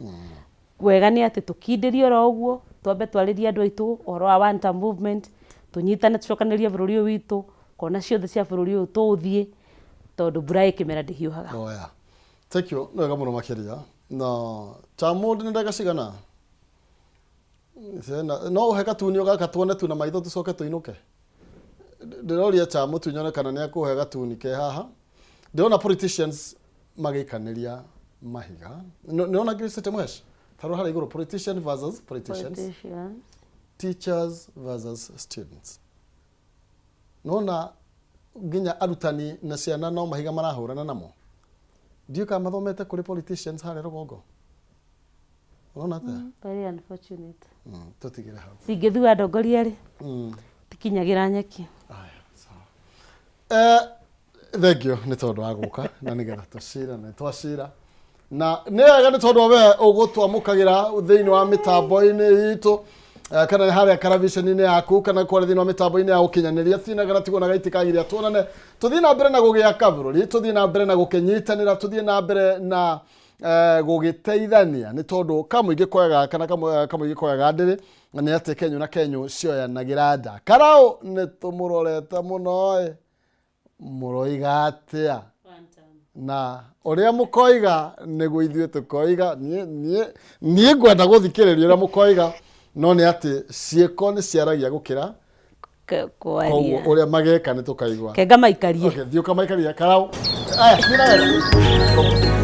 Wega nĩ atĩ tũkindĩrie oro ũguo, twambe twarĩrie andũ aitũ ũhoro wa one term movement, tũnyitane tũcokanĩrĩrie bũrũri ũyũ witũ, kona ciothe cia bũrũri ũyũ tũũthiĩ, tondũ mbura ĩkĩmera ndĩhiũhaga. Oya. Thank you, nĩ wega mũno makĩria. Na Chamũndĩ nĩ ndagĩka cigana? Ciana, no ũhe gatunio gaka tuone tu na maitho tũcoke tũinũke. Ndĩroria Chamũ tu nyone kana nĩ akũhe gatuni ke haha. Ndĩrona politicians magĩikanĩria mahiga. Nĩwona Grace Mũhesh? Tarora harĩa igũrũ, politician versus politicians. Politicians. Teachers versus students. Nona nginya arutani na ciana no mahiga marahũrana namo. Ndiũĩ kana mathomete kũrĩ politicians harĩa rũgongo. Ũrona atĩa? Very unfortunate. Tũtigĩre hau. Cingĩthua ndongoria rĩ, tikinyagĩra nyeki. Aya, sawa. Thank you nĩ tondũ wa gũka na nĩgetha tũcira na twacira na nĩ wega nĩ tondũ we ũgũtwamũkagĩra thĩinĩ wa mĩtambo-inĩ itũ, kana harĩa karaviceni-inĩ yaku kana kwarĩa thĩinĩ wa mĩtambo-inĩ ya ũkinyanĩria tinaga tigwo na gaiti kagiria tuonane tũthiĩ na mbere na gũgĩaka bũrũri, tũthiĩ na mbere na gũkĩnyitanĩra, tũthiĩ na mbere na gũgĩteithania nĩ tondũ kamũingĩ koyaga kana kamũingĩ koyaga ndĩrĩ na nĩ atĩ kenyũ na kenyũ cioyanagĩra nda. Karau nĩ tũmũrorete mũno ĩ, mũroiga atĩa? Na ũrĩa mũkoiga nĩguo ithuĩ tũkoiga. Niĩ ngwenda gũthikĩrĩria ũrĩa mũkoiga, no nĩ atĩ ciĩko nĩ ciaragia gũkĩra kwaria. Koguo ũrĩa mageka nĩ tũkaigua. Kenga maikarie. Okay, thiĩ ũkamaikaria. Karau. Aya, thiĩ na wega.